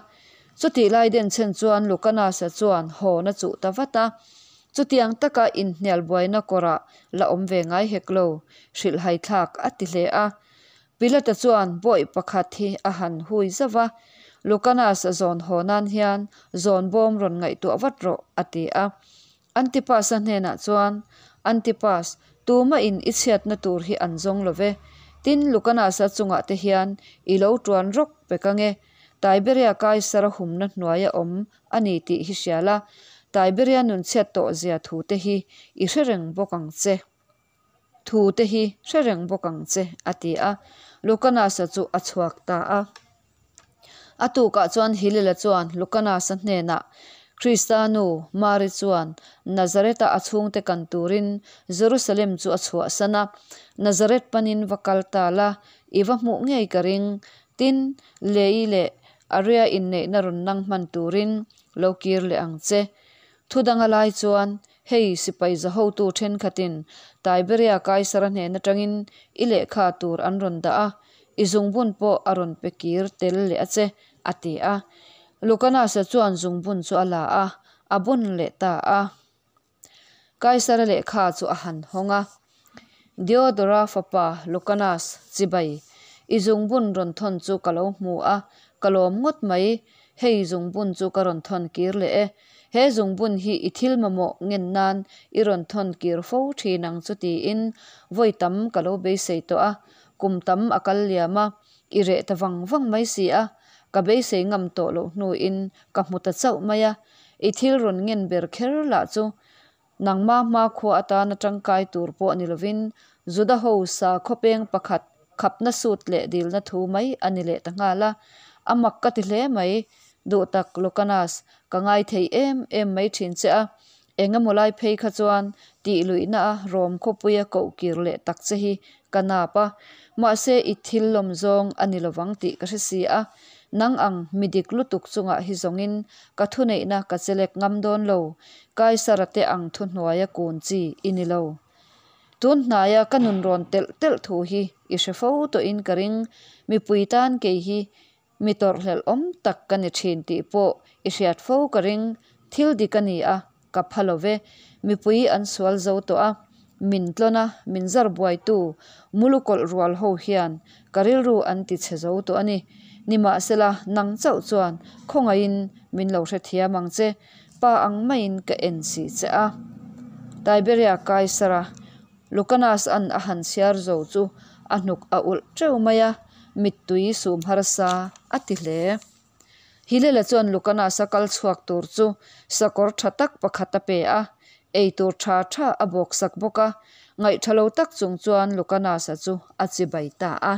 Chutih lai denchhen chuan Lucanasa chuan hawn a chuh ta vat a. Chutiang taka inhnial buaina kawrah la awm ve ngai hek lo, hrilhhai thlak a ti hle a. Pilata chuan bawih pakhat hi a han hui zauh a, Lucanasa zawn haw nan hian zawn bawm rawn ngaihtuah vat rawh, a ti a. Antipas-a hnenah chuan, Antipas, tumahin i chhiatna tur hi an zawng lo ve. Tin, Lucanasa chungah te hian i lo tuan rawk pek ange. Tiberia Kaisara humna hnuaia awm a ni tih hi hria la, Tiberia nun chhiat tawh zia thu te hi i hre reng bawk ang che. Thu te hi hre reng bawk ang che, a ti a. Lucanasa chu a chhuak ta a. A tukah chuan Hillel-a chuan Lucanasa hnenah, Krista nu, Mari chuan Nazareth-a a chhungte kan turin Jerusalem chu a chhuahsan a. Nazareth panin va kal ta la, i va hmuh ngei ka ring. Tin, Lei leh Aria inneihna rawn nang hman turin lo kir leh ang che. Thu danga lai chuan, Hei, sipai za hotu thenkhatin Tiberia Kaisara hnen atangin i lehkha tur an rawn dah a, i zungbun pawh a rawn pe kir tel leh a che, a ti a. Lucanasa chuan zungbun chu a la a, a bun leh ta a. Kaisara lehkha chu a han hawng a. Diodora fapa Lucanas, chibai, i zungbun rawn thawn chu ka lo hmu a, ka lawm ngawt mai. Hei zungbun chu ka rawn thawn kir leh e. He zungbun hi i thil mamawh ngen nan i rawn thawn kir fo thin ang chu tiin vawi tam ka lo beisei tawh a. Kum tam a kal liam a, i reh ta vang vang mai si a. Ka beisei ngam tawh loh hnuin ka hmu ta chauh mai a. I thil rawn ngen ber kher lah chu nangma hmakhua atana tangkai tur pawh ni lovin Juda ho sakhaw peng pakhat khapna sut leh dilna thu mai a ni leh ta nghal a. A mak ka ti hle mai. Duhtak Lucanas, ka ngai thei em em mai thin che a. Eng emaw lai phei kha chuan tih luihna a Rom khawpuia koh kir leh tak che hi ka nap a, mahse i thil lawm zawng a ni lovang tih ka hre si a. Nang ang mi dik lutuk chungah hi zawngin ka thuneihna ka chelek ngam dawn lo, Kaisara te ang thuhnuaia kun chi i ni lo. Tun hnaia ka nun rawn telh telh thu hi i hre fo tawhin ka ring, mipui tan kei hi Mi tawrhhlelh awm tak ka ni thin tih pawh i hriat fo ka ring, thil dik a ni a, ka pha lo ve. Mipui an sual zo tawh a, min tlawn a, min zar buaitu mulukawlh rual ho hian ka rilru an ti chhe zo tawh a ni. Nimahsela, nang chauh chuan khawngaihin min lo hrethiam ang che, pa ang maiin ka en si che a. Tiberia Kaisara. Lucanas-a'n a han chhiar zo chu a hnuk a ulh teuh mai a, mittui sum harsa a ti hle. Hillel-a chuan Lucanas-a kal chhuak tur chu sakawr tha tak pakhat a pe a, ei tur tha tha a bawk sak bawk a, ngaih tha lo tak chung chuan Lucanas-a chu a chibai ta a.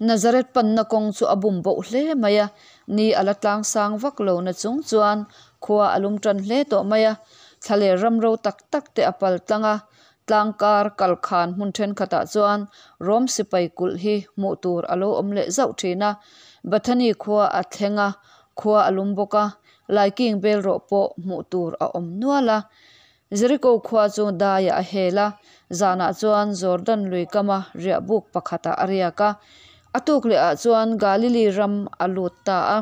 Nazareth panna kawng chu a bum boh hle mai a, ni a la tlang sang vak lo na chung chuan khua a lum tan hle tawh mai a, thla leh ram ro tak tak te a pal tlang a, tlang kar kal khan hmun thenkhatah chuan Rom sipai kulh hi hmuh tur a lo awm leh zauh thin a, Bethany khua a thleng a, khua a lum bawk a, laiking bel rawh pawh hmuh tur a awm nual a. Jeriko khua chu daiah a hel a, zanah chuan Jordan lui kama riah buk pakhatah a riak a. A tuk lehah chuan Galili ram a lut ta a.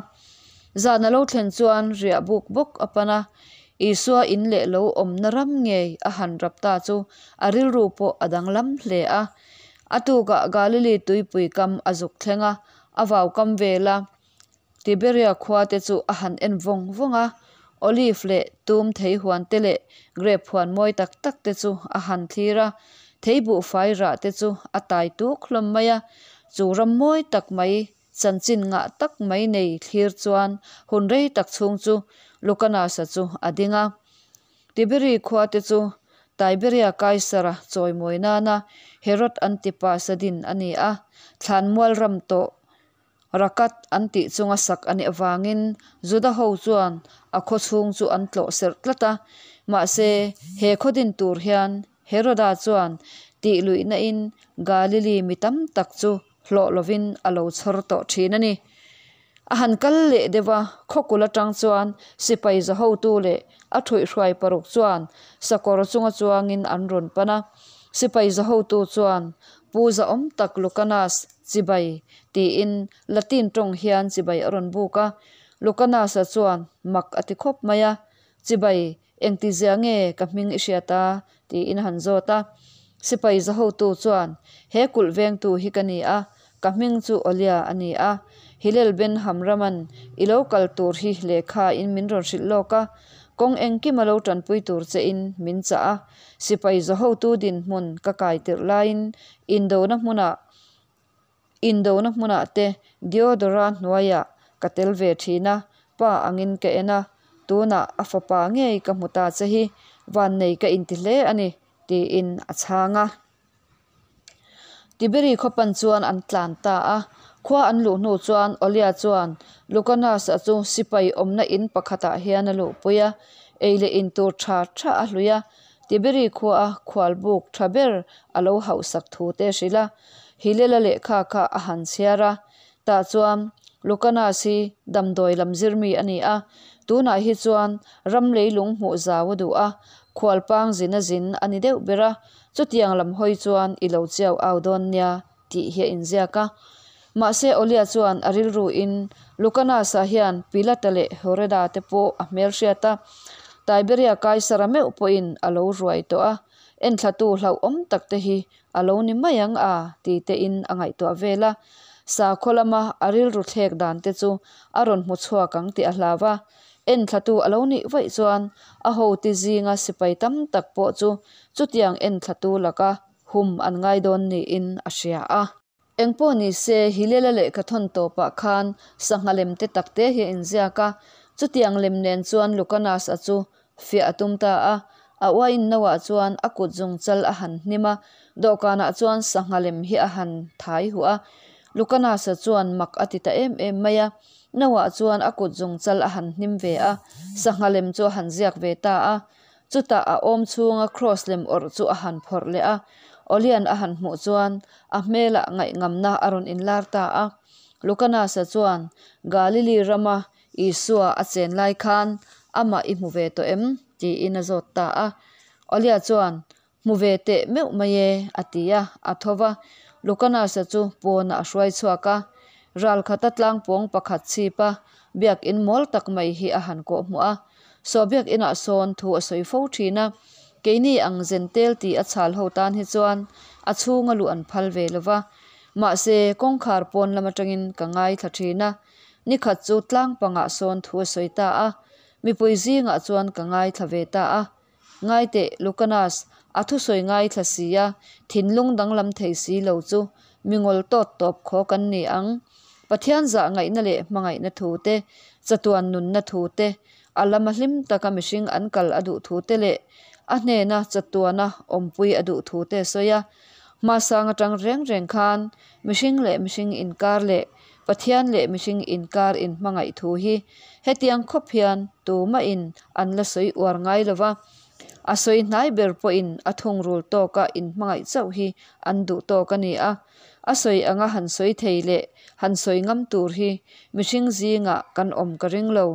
Zan a lo thlen chuan riah buk bawk a pan a, Isua in leh lo awmna ram ngei a han rap ta chu a rilru pawh a danglam hle a. A tukah Galili tuipui kam a zuk thleng a, a vau kam vel a. Tiberia khua te chu a han en vawng vawng a, olive leh tum thei huan te leh grape huan mawi tak tak te chu a han thlir a, thei buhfai rah te chu a tai tuk hlawm mai a, chu ram mawi tak mai, chanchin ngah tak mai nei thlir chuan hun rei tak chhung chu Lucanasa chu a ding a. Tiberi khua te chu Tiberia Kaisara chawimawi nana Herod Antipas-a din a ni a, thlanmual ram tawh Rakat an tih chunga sak a nih avangin Juda ho chuan a khaw chhung chu an tlawh serh tlat a. Mahse, he khaw din tur hian Heroda chuan tih luihna in Galili mi tam tak chu hlawh lovin a lo chhawr tawh thin a ni. A han kal leh deuh a, khawkul atang chuan sipai za hotu leh a thuihhruai paruk chuan sakawr chunga chuangin an rawn pan a. Sipai za hotu chuan Pu zahawm tak Lucanas, Chibai, tiin Latin tawng hian chibai a rawn buk a. Lucanas-a chuan mak a ti khawp mai a, Chibai, engtizia nge ka hming i hriat a? tiin a han zawt a. Sipai zahotu chuan, He kulh vengtu hi ka ni a, ka hming chu Olia a ni a. Hillel Ben Hamraman i lo kal tur hi lehkha in min rawn hrilh lawk a, kawng engkim a lo tanpui tur che in min chah a. Sipai zahotu dinhmun ka kai tirh laiin indona hmunah Indona hmunah te Diodora hnuaiah ka tel ve thin a, pa angin ka en a, tunah a fapa ngei ka hmu ta che hi vannei ka inti hle a ni, tiin a chhang a. Tiberi khawpan chuan an tlan ta a, khua an luh hnu chuan Olia chuan Lucanas-a chu sipai awmna in pakhatah hian a luhpui a, ei leh in tur tha tha a hlui a, Tiberi khuaa khualbuk tha ber a lo hauhsak thu te hrilh a, Hillel-a lehkha kha a han chhiar a. Tah chuan Lucanas hi damdawi lam zirmi a ni a, tunah hi chuan ram leilung hmuh zau a duh a, khualpang zin a zin a ni deuh ber a, chutiang lam hawi chuan i lo chiau au dawn nia tih hi a inziak a. Mahse Olia chuan a rilruin Lucanas-a hian Pilata leh Heroda te pawh a hmelhriat a. Tiberia Kaisara meuh pawhin a lo ruai tawh a, enthlatu hlauhawm tak te hi a lo ni mai ang a ti tein a ngaihtuah vel a. Sakhaw lama a rilru thlek dan te chu a rawn hmu chhuak ang tih a hlau a. Enthlatu a lo nih vaih chuan a hote zinga sipai tam tak pawh chu chutiang enthlatu laka hum an ngai dawn niin a hria a. Engpawh ni se, Hillel-a lehkha thawn tawpah khan sangha lem te tak te hi a inziak a. Chutiang lem nen chuan Lucanas-a chu fiah a tum ta a. A uain no-ah chuan a kut zungchal a han hnim a, dawhkanah chuan sangha lem hi a han thai huh a. Lucanas-a chuan mak a ti ta em em mai a. No-ah chuan a kut zungchal a han hnim ve a, sangha lem chu a han ziak ve ta a. Chutah a awm chhunga kraws lem awrh chu a han phawrh leh a, Awlian a han hmuh chuan a hmelah ngaihngamna a rawn inlar ta a. Lucanasa chuan, Galili rama Isua a chen lai khan amah i hmu ve tawh em? tiin a zawt ta a. Awlia chuan, Hmu ve teh meuh mai e, a ti a, a tho va. Lucanasa chu pawnah a hruai chhuak a. Ral khata tlangpawng pakhat chhipa biakin mawl tak mai hi a han kawh hmuh a. Saw biakinah sawn thu a sawi fo thin a, keini ang zentel tih a chhal ho tan hi chuan a chhunga luh an phal ve lo va. Mahse, kawngkhar pawn lam atangin ka ngaithla thin a, nikhat chu tlangpangah sawn thu a sawi ta a, mipui zingah chuan ka ngaithla ve ta a. Ngaiteh, Lucanas, a thusawi ngaithla si a, thinlung danglam thei si lo chu mi ngawl tawt tawp khaw kan ni ang. Pathian zah ngaihna leh hmangaihna thu te, chatuan nunna thu te, a lama hlim taka mihring an kal a duh thu te leh a hnena chatuana awmpui a duh thu te a sawi a. Hmasang atang reng reng khan mihring leh mihring inkar leh Pathian leh mihring inkar inhmangaih thu hi hetiang khawp hian tumahin an la sawi uar ngai lo va, a sawi hnai ber pawhin a thungrul tawka inhmangaih chauh hi an duh tawk a ni a. A sawi anga han sawi thei leh han sawi ngam tur hi mihring zingah kan awm ka ring lo.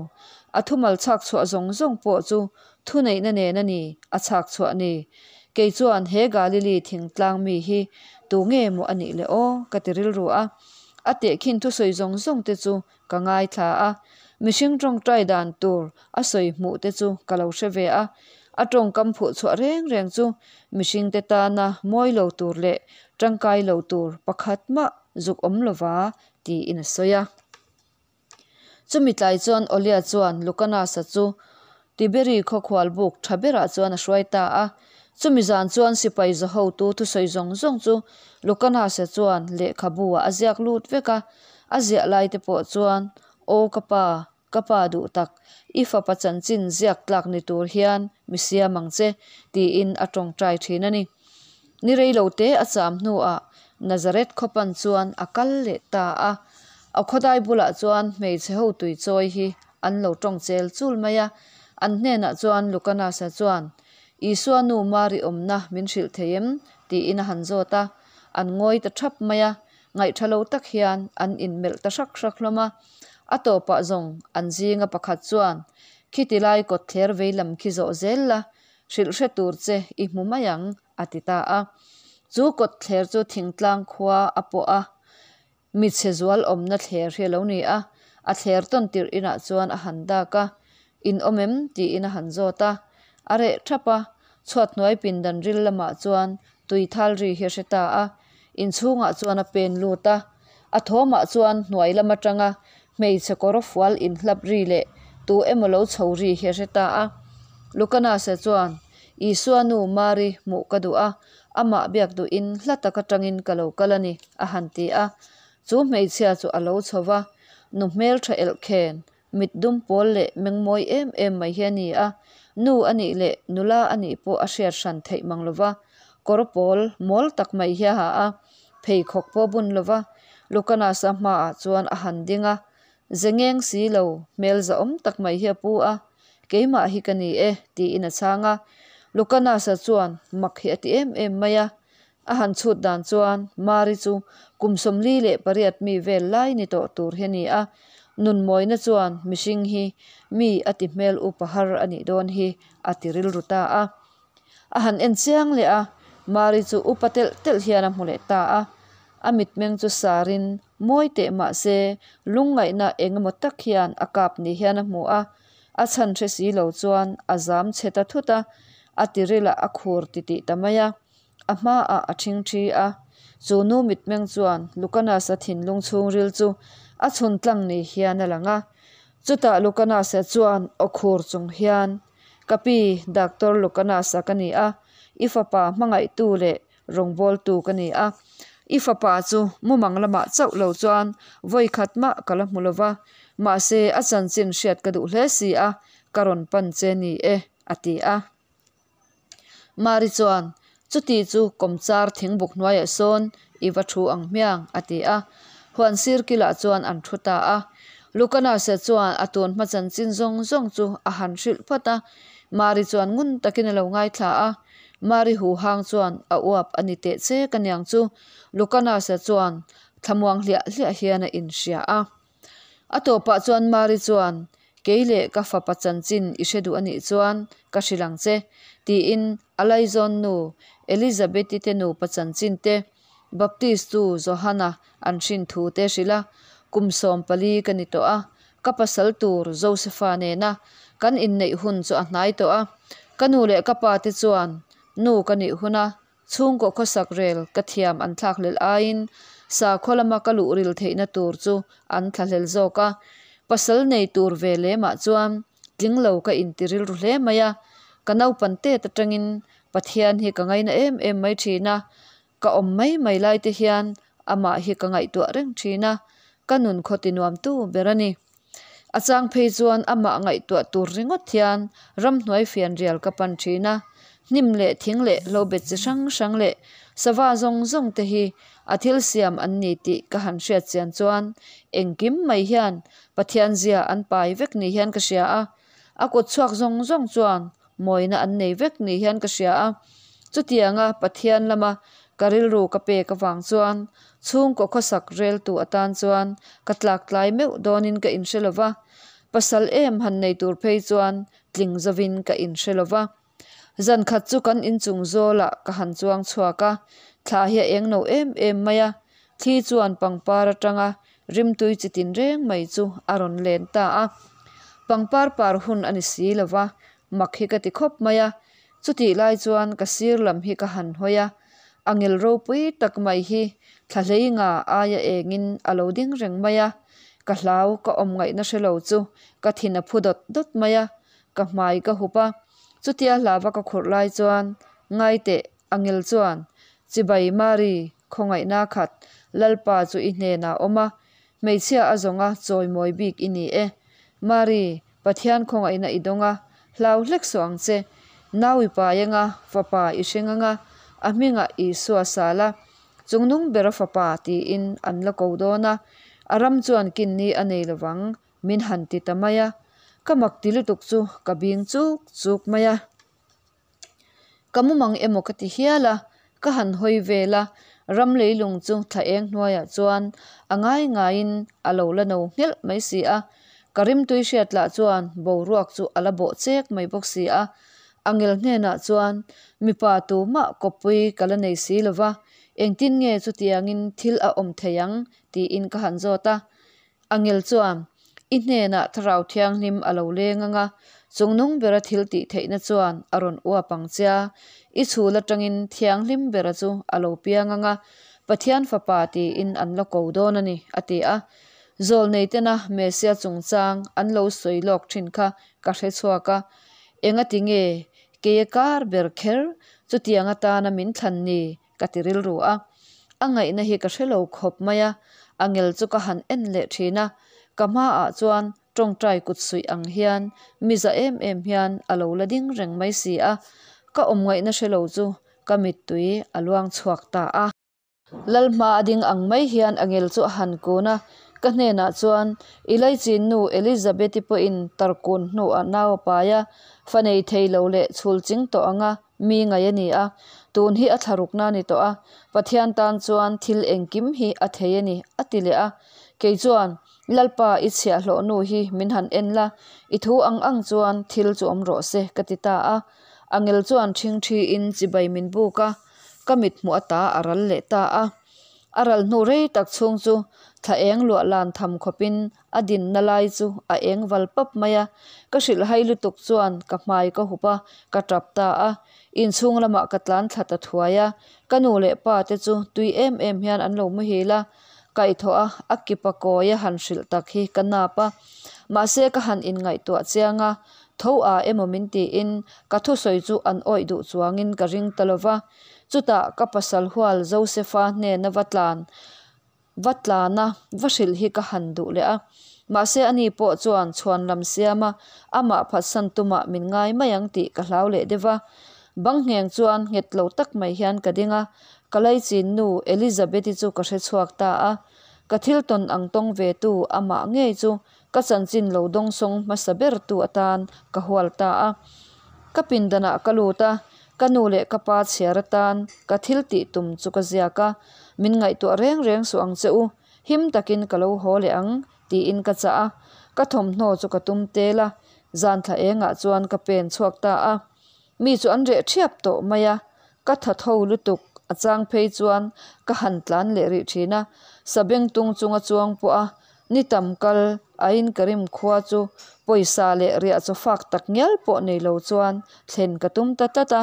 A thumal chhak chhuah zawng zawng pawh chu thuneihna nen a ni a chhak chhuah ni. Kei chuan he Galili thingtlang mi hi tu nge maw a nih le aw ka ti rilru a. A tehkhin thusawi zawng zawng te chu ka ngaithla a, mihring tawngtai dan tur a sawi hmuh te chu ka lo hre ve a. A tawngkam phuh chhuah reng reng chu mihring te tana mawi lo tur leh tangkai lo tur pakhat mah zuk awm lova tiin a sawi a. Chumi tlai chuan Olia chuan Lucanasa chu Tiberi khaw khual buk tha berah chuan a hruai ta a. Chumi zan chuan sipai za hotu thusawi zawng zawng chu Lucanasa chuan lehkhabu ah a ziak lut vek a. A ziah lai te pawh chuan, Aw ka pa, ka pa duh tak, i fapa chanchin ziak tlak ni tur hian mi siam ang che, tiin a tawngtai thin a ni. Ni rei lo te a cham hnuah Nazareth khawpan chuan a kal leh ta a. A khawdai bulah chuan hmeichhe ho tui chawi hi an lo tawng chel chul mai a. An hnenah chuan Lucanasa chuan, Isua nu Mari awmna min hrilh thei em? tiin a han zawt a. An ngawi ta thap mai a, ngaihṭha lo tak hian an inmelh ta hrak hrak hlawm a. A tawpah zawng an zinga pakhat chuan, Khiti lai kawtthler veilam khi zawh zel la, Hrilh hre tur che i hmu mai ang, a ti ta a. Chu kawtthler chu thingtlang khua a pawh a, mi chhe zual awmna thler hi a lo ni a. A thler tawn tirh inah chuan a han dak a, In awm em? tiin a han zawt a. A reh thap a, chhuat hnuai pindan ril lamah chuan tui thal ri hi a hre ta a. Inchhungah chuan a pen lut a, a thawmah chuan hnuai lam atanga hmeichhe kawr fual inhlap ri leh tu emaw lo chho ri hi a hre ta a. Lucanasa chuan, Isua nu Mari hmuh ka duh a, amah biak duhin hla tak atangin ka lo kal a ni, a han ti a. Chu hmeichhia chu a lo chho va, nu hmeltha elhkhen, Mit dum pawl leh mengmawi em em mai hi a ni a, nu a nih leh nula a nih pawh a hriat hran theih mang lo va, kawr pawl mawl tak mai hi a ha a, pheikhawk pawh a bun lo va, Lucanasa hmaah chuan a han ding a, ze ngeng si lo hmel zahawm tak mai hi a pu a, Keimah hi ka ni e, tiin a chhang a. Lucanasa chuan mak hi a ti em em mai a, A han chhut dan chuan Mari chu kum 48 mi vel lai ni tawh tur hi a ni a, nunmawina chuan mihring hi mi a ti hmel upa har a nih dawn hi a ti rilru ta a. A han en chiang leh a, Mari chu upa telh telh hian a hmu leh ta a. A mitmeng chu sarin mawi teh mah se lungngaihna eng emaw tak hian a kap ni hian a hmu a. A chhan hre si lo chuan a zam chhe ta thut a, a tirilah a khur titih ta mai a. A hmaah a ṭhingṭhi a, chu nu mitmeng chuan Lucanas-a thinlung chhungril chu a chhun tlang ni hian a lang a. Chutah Lucanas-a chuan aw khur chung hian, Ka pi, Doctor Lucanas-a ka ni a, i fapa hmangaihtu leh rawngbawltu ka ni a. I fapa chu mumang lamah chauh lo chuan vawi khat mah ka la hmu lo va, mahse a chanchin hriat ka duh hle si a, ka rawn pan che ni e, a ti a. Mari chuan, Chuti chu kawmchar thingbuk hnuaiah sawn i va thu ang hmiang, a ti a. Huan sir kilah chuan an thu ta a. Lucanase chuan a tun hma chanchin zawng zawng chu a han hrilh phawt a. Mari chuan ngun takin a lo ngaithla a. Mari huhang chuan a uap a ni teh che ka niang chu, Lucanase chuan thlamuang hliah hliah hian a inhria a. A tawpah chuan Mari chuan, Kei leh ka fapa chanchin i hre duh a nih chuan ka hrilh ang che, tiin a laizawn nu Elizabeth-i te nupa chanchin te, Baptist-tu Johana an hrin thu te hrilh a, Kum 14 ka ni tawh a, ka pasal tur Josepha nena kan inneih hun chu a hnai tawh a. Ka nu leh ka pa te chuan nu ka nih huna Chhungkaw khawsak rel ka thiam an thlakhlelh aiin sakhaw lama ka luh ril theihna tur chu an thlahlel zawk a. Pasal nei tur ve lemah chuan tling lo ka inti rilru hle mai a. Ka naupan tet atangin Pathian hi ka ngaina em em mai thin a, ka awm mai mai lai te hian amah hi ka ngaihtuah reng thin a, ka nun khaw ti nuamtu ber a ni. A chang phei chuan amah ngaihtuah tur ringawt hian ramhnuai fianrial ka pan thin a, hnim leh thing leh hlobet chi hrang hrang leh sava zawng zawng te hi a thil siam an ni tih ka han hriat chian chuan engkim mai hian Pathian zia an pai vek ni hian ka hria a, a kut chhuak zawng zawng chuan mawina an nei vek ni hian ka hria a. Chutianga Pathian lama ka rilru ka pek avang chuan chhungkaw khawsak reltu atan chuan ka tlak tlai meuh dawnin ka inhre lo va, pasal em han nei tur phei chuan tling zovin ka inhre lo va. Zan khat chu kan inchung zawlah ka han chuang chhuak a, thla hi a eng no em em mai a, thli chuan pangpar atanga Rimtui chi tin reng mai chu a rawn len ta a, pangpar par hun a ni si lo va, mak hi ka ti khawp mai a. Chutih lai chuan ka sir lam hi ka han hawi a, a ngel ropui tak mai hi thla hlei nga aia engin a lo ding reng mai a, ka hlau ka awm ngaihna hre lo chu ka thin a phu dawt dawt mai a, ka hmai ka hup a. Chutia hlava ka khurh lai chuan Ngaiteh, Angel chuan, Chibai Mari, Khawngaihna khat, Lalpa chu i hnenah awm a, hmeichhia a zawnga chawimawi bik i ni e. Mari, Pathian khawngaihna i dawng a, hlau hlek suh ang che. Nau i pai anga, fapa i hreng anga, a hmingah Isua sal a, chungnung bera fapa tiin an la ko dawn a, a ram chuan kinni a nei lovang, min han ti ta mai a. Ka mak ti lutuk chu ka bing chuk chuk mai a. Ka mumang emaw ka ti hial a, ka han hawi vel a, ram leilung chu thla eng hnuaiah chuan a ngai ngaiin a lo la no nghelh mai si a, ka rimtui hriat lah chuan boruak chu a la bawh chek mai bawk si a. Angel hnenah chuan mipa tumah kawppui ka la nei si lo va, engtin nge chutiangin thil a awm thei ang tiin ka han zawt a. Angel chuan, I hnenah Thlarau Thianghlim a lo leng ang a, chungnung bera thil tih theihna chuan a rawn uap ang che a, i chhul atangin Thianghlim bera chu a lo piang ang a, Pathian Fapa tiin an la ko dawn a ni, a ti a. Zawlneitena Messia chungchang an lo sawi lawk thin kha ka hre chhuak a, engati nge keia kar ber kher chutiang atana min thlan ni? Ka ti rilru a, a ngaihna hi ka hre lo khawp mai a, a ngel chu ka han en leh thin a, ka hmaah chuan tawngtai kut suih ang hian mi za em em hian a lo la ding reng mai si a, ka awm ngaihna hre lo chu ka mittui a luang chhuak ta a. Lal hma a ding ang mai hian a ngel chu a han kun a, ka hnenah chuan I laichin nu Elizabeth-i pawhin tarkun hnuah nau a pai a, fa nei thei lo leh chhul ching tawh ang a, Mi ngaih a ni a, tun hi a thlarukna a ni tawh a, Pathian tan chuan thil engkim hi a thei a ni, a ti leh a. Kei chuan, Lalpa, i chhiahhlawh nu hi min han en la, i thu ang ang chuan thil chu awm rawh se, ka ti ta a. Angel chuan ṭhingṭhiin chibai min buk a, ka mit hmuh ata a ral leh ta a. A ral hnu rei tak chhung chu Thla eng luah lan tham khawpin a dinna lai chu a eng val pap mai a. Ka hrilhhai lutuk chuan ka hmai ka hup a, ka tap ta a. Inchhung lamah ka tlan thla ta thuai a, ka nu leh pa te chu tui em em hian an lo muhil a. Kaihthawh a, a kipa kawi a han hrilh tak hi ka nap a. Mahse ka han inngaihtuah chiang a, tho a emaw min tiin ka thusawi chu an awih duh chuangin ka ring ta lova. Chutah ka pasal hual Josefa hnena va tlan va tlana va hrilh hi ka han duh leh a. Mahse ani pawh chuan chhuan lam siama amah phatsan tumah min ngai mai ang tih ka hlau leh deuh va. Bang ngheng chuan nghet lo tak mai hian ka ding a, ka laichin nu Elizabeth-i chu ka hre chhuak ta a. Ka thil tawn ang tawng ve tu amah ngei chu ka chanchin lo dawngsawng hmasa ber tu atan ka hual ta a. Ka pindanah ka lut a, ka nu leh ka pa chhiar atan ka thil tih tum chu ka ziak a, Min ngaihtuah reng reng suh ang che u, him takin ka lo haw leh ang, tiin ka chah a. Ka thawmhnaw chu ka tum tel a, zan thla engah chuan ka pen chhuak ta a. Mi chu an reh ṭhiap tawh mai a, ka tha tho lutuk a chang phei chuan ka han tlan leh rih ṭhin a, sabengtung chunga chuang pawh a ni tam kal aiin ka rim khua chu pawisa leh riah chaw fak tak ngial pawh nei lo chuan thlen ka tum ta tlat a,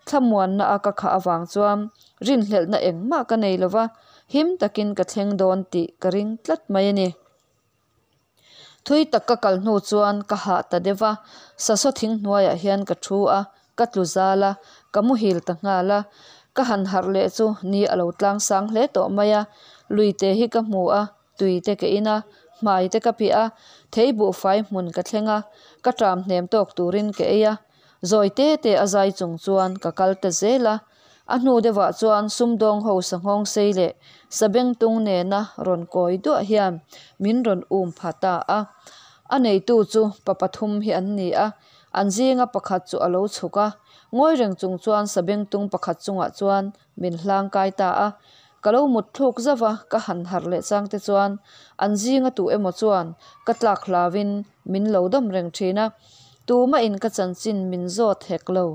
thlamuanna a ka khah avang chuan rinhlelhna engmah ka nei lova, him takin ka thleng dawn tih ka ring tlat mai a ni. Thui tak ka kal hnu chuan ka hah ta deuh va, sasaw thing hnuaiah hian ka thu a, ka tlu zal a, ka muhil ta nghal a. Ka han harh leh chu ni a lo tlang sang hle tawh mai a, lui te hi ka hmu a, tui te ka in a, hmai te ka phih a, thei buhfai hmun ka thleng a, ka ṭam hnem tawk turin ka ei a. Zawi te te a zai chung chuan ka kal ta zel a, a hnu deuhah chuan sumdawng ho sanghawng sei leh sabengtung nena rawn kawi duah hian min rawn um pha ta a. A neitu chu pa pathum hi an ni a, an zinga pakhat chu a lo chhuk a, ngawi reng chung chuan sabengtung pakhat chungah chuan min hlang kai ta a. Ka lo mut thluk zauh a, ka han harh leh chang te chuan an zinga tu emaw chuan ka tlak hlauin min lo dawm reng thin a, tumahin ka chanchin min zawt hek lo.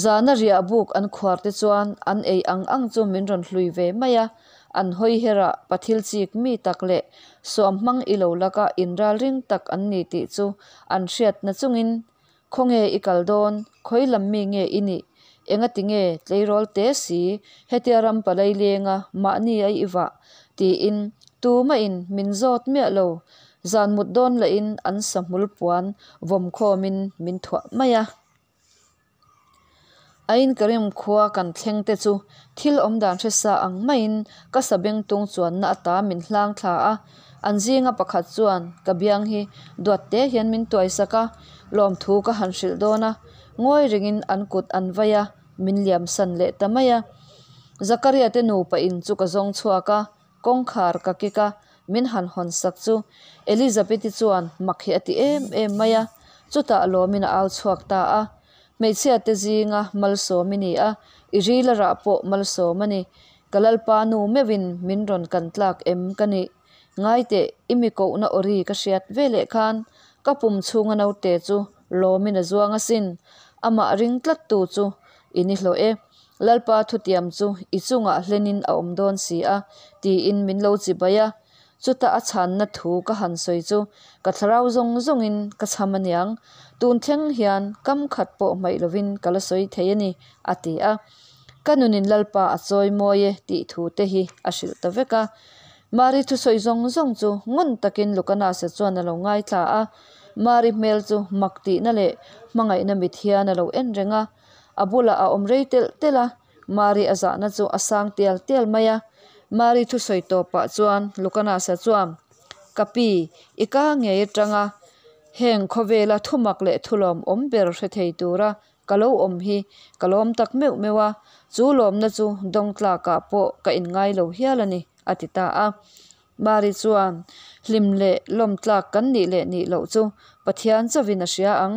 Zana riah buk an khuar te chuan an ei ang ang chu min rawn hlui ve mai a, an hawi herah pathil chik mi tak leh suam hmang i lo laka inralring tak an ni tih chu an hriatna chungin Khawnge i kal dawn? Khawi lam mi nge i nih? Engati nge tleirawl te si hetia ram palai lenga mahni a i vah? tiin tumahin min zawt miah lo. Zan mut dawn lahin an sahmul puan vawm khawmin min thuah mai a. A in ka rim khua kan thleng te chu thil awm dan hre sa ang maiin ka sabengtung chuanna ata min hlang thla a, an zinga pakhat chuan ka biang hi duat te hian min tuai sak a, lawmthu ka han hrilh dawn a, ngawi ringin an kut an vai a, min liam san leh ta mai a. Zakaria te nupa in chu ka zawng chhuak a, Kawngkhar ka kik a, min han hawn sak chu Elizabeth-i chuan mak hi a ti em em mai a, chutah lawmin a au chhuak ta a. Hmeichhia te zinga malsawm i ni a, i ril a rah pawh malsawm a ni. Ka Lalpa nu meuhin min rawn kan tlak em ka nih? Ngai teh, i mi kohna aw ri ka hriat ve leh khan ka pum chhunga naute chu lawmin a zuang asin, amah ring tlattu chu i ni hlawh e. Lalpa thutiam chu i chungah hlenin a awm dawn si a, tiin min lo chibai a. Chuta a chhanna thu ka han sawi chu ka thlarau zawng zawngin ka chham aniang, tun thleng hian kam khat pawh hmaih lovin ka la sawi thei a ni, a ti a. Ka nunin Lalpa a chawi mawi e tih thu te hi a hrilh ta vek a. Mari thusawi zawng zawng chu ngun takin Lukanasa chuan a lo ngaithla a. Mari hmel chu mak tihna leh hmangaihna mit hian a lo en reng a. A bulah a awm rei telh telh a, Mari a zahna chu a sang tial tial mai a. Mari thusawi tawpah chuan Lukanasa chuan, Ka pi, i ka ngei atanga heng khawvela thumak leh thulawm awm ber hre thei tura ka lo awm hi ka lawm tak meuh meuh a, chu lawmna chu dawng tlakah pawh ka inngai lo hial a ni, a ti ta a. Mari chuan, Hlim leh lawm tlak kan nih leh nih loh chu Pathian chauhin a hria ang.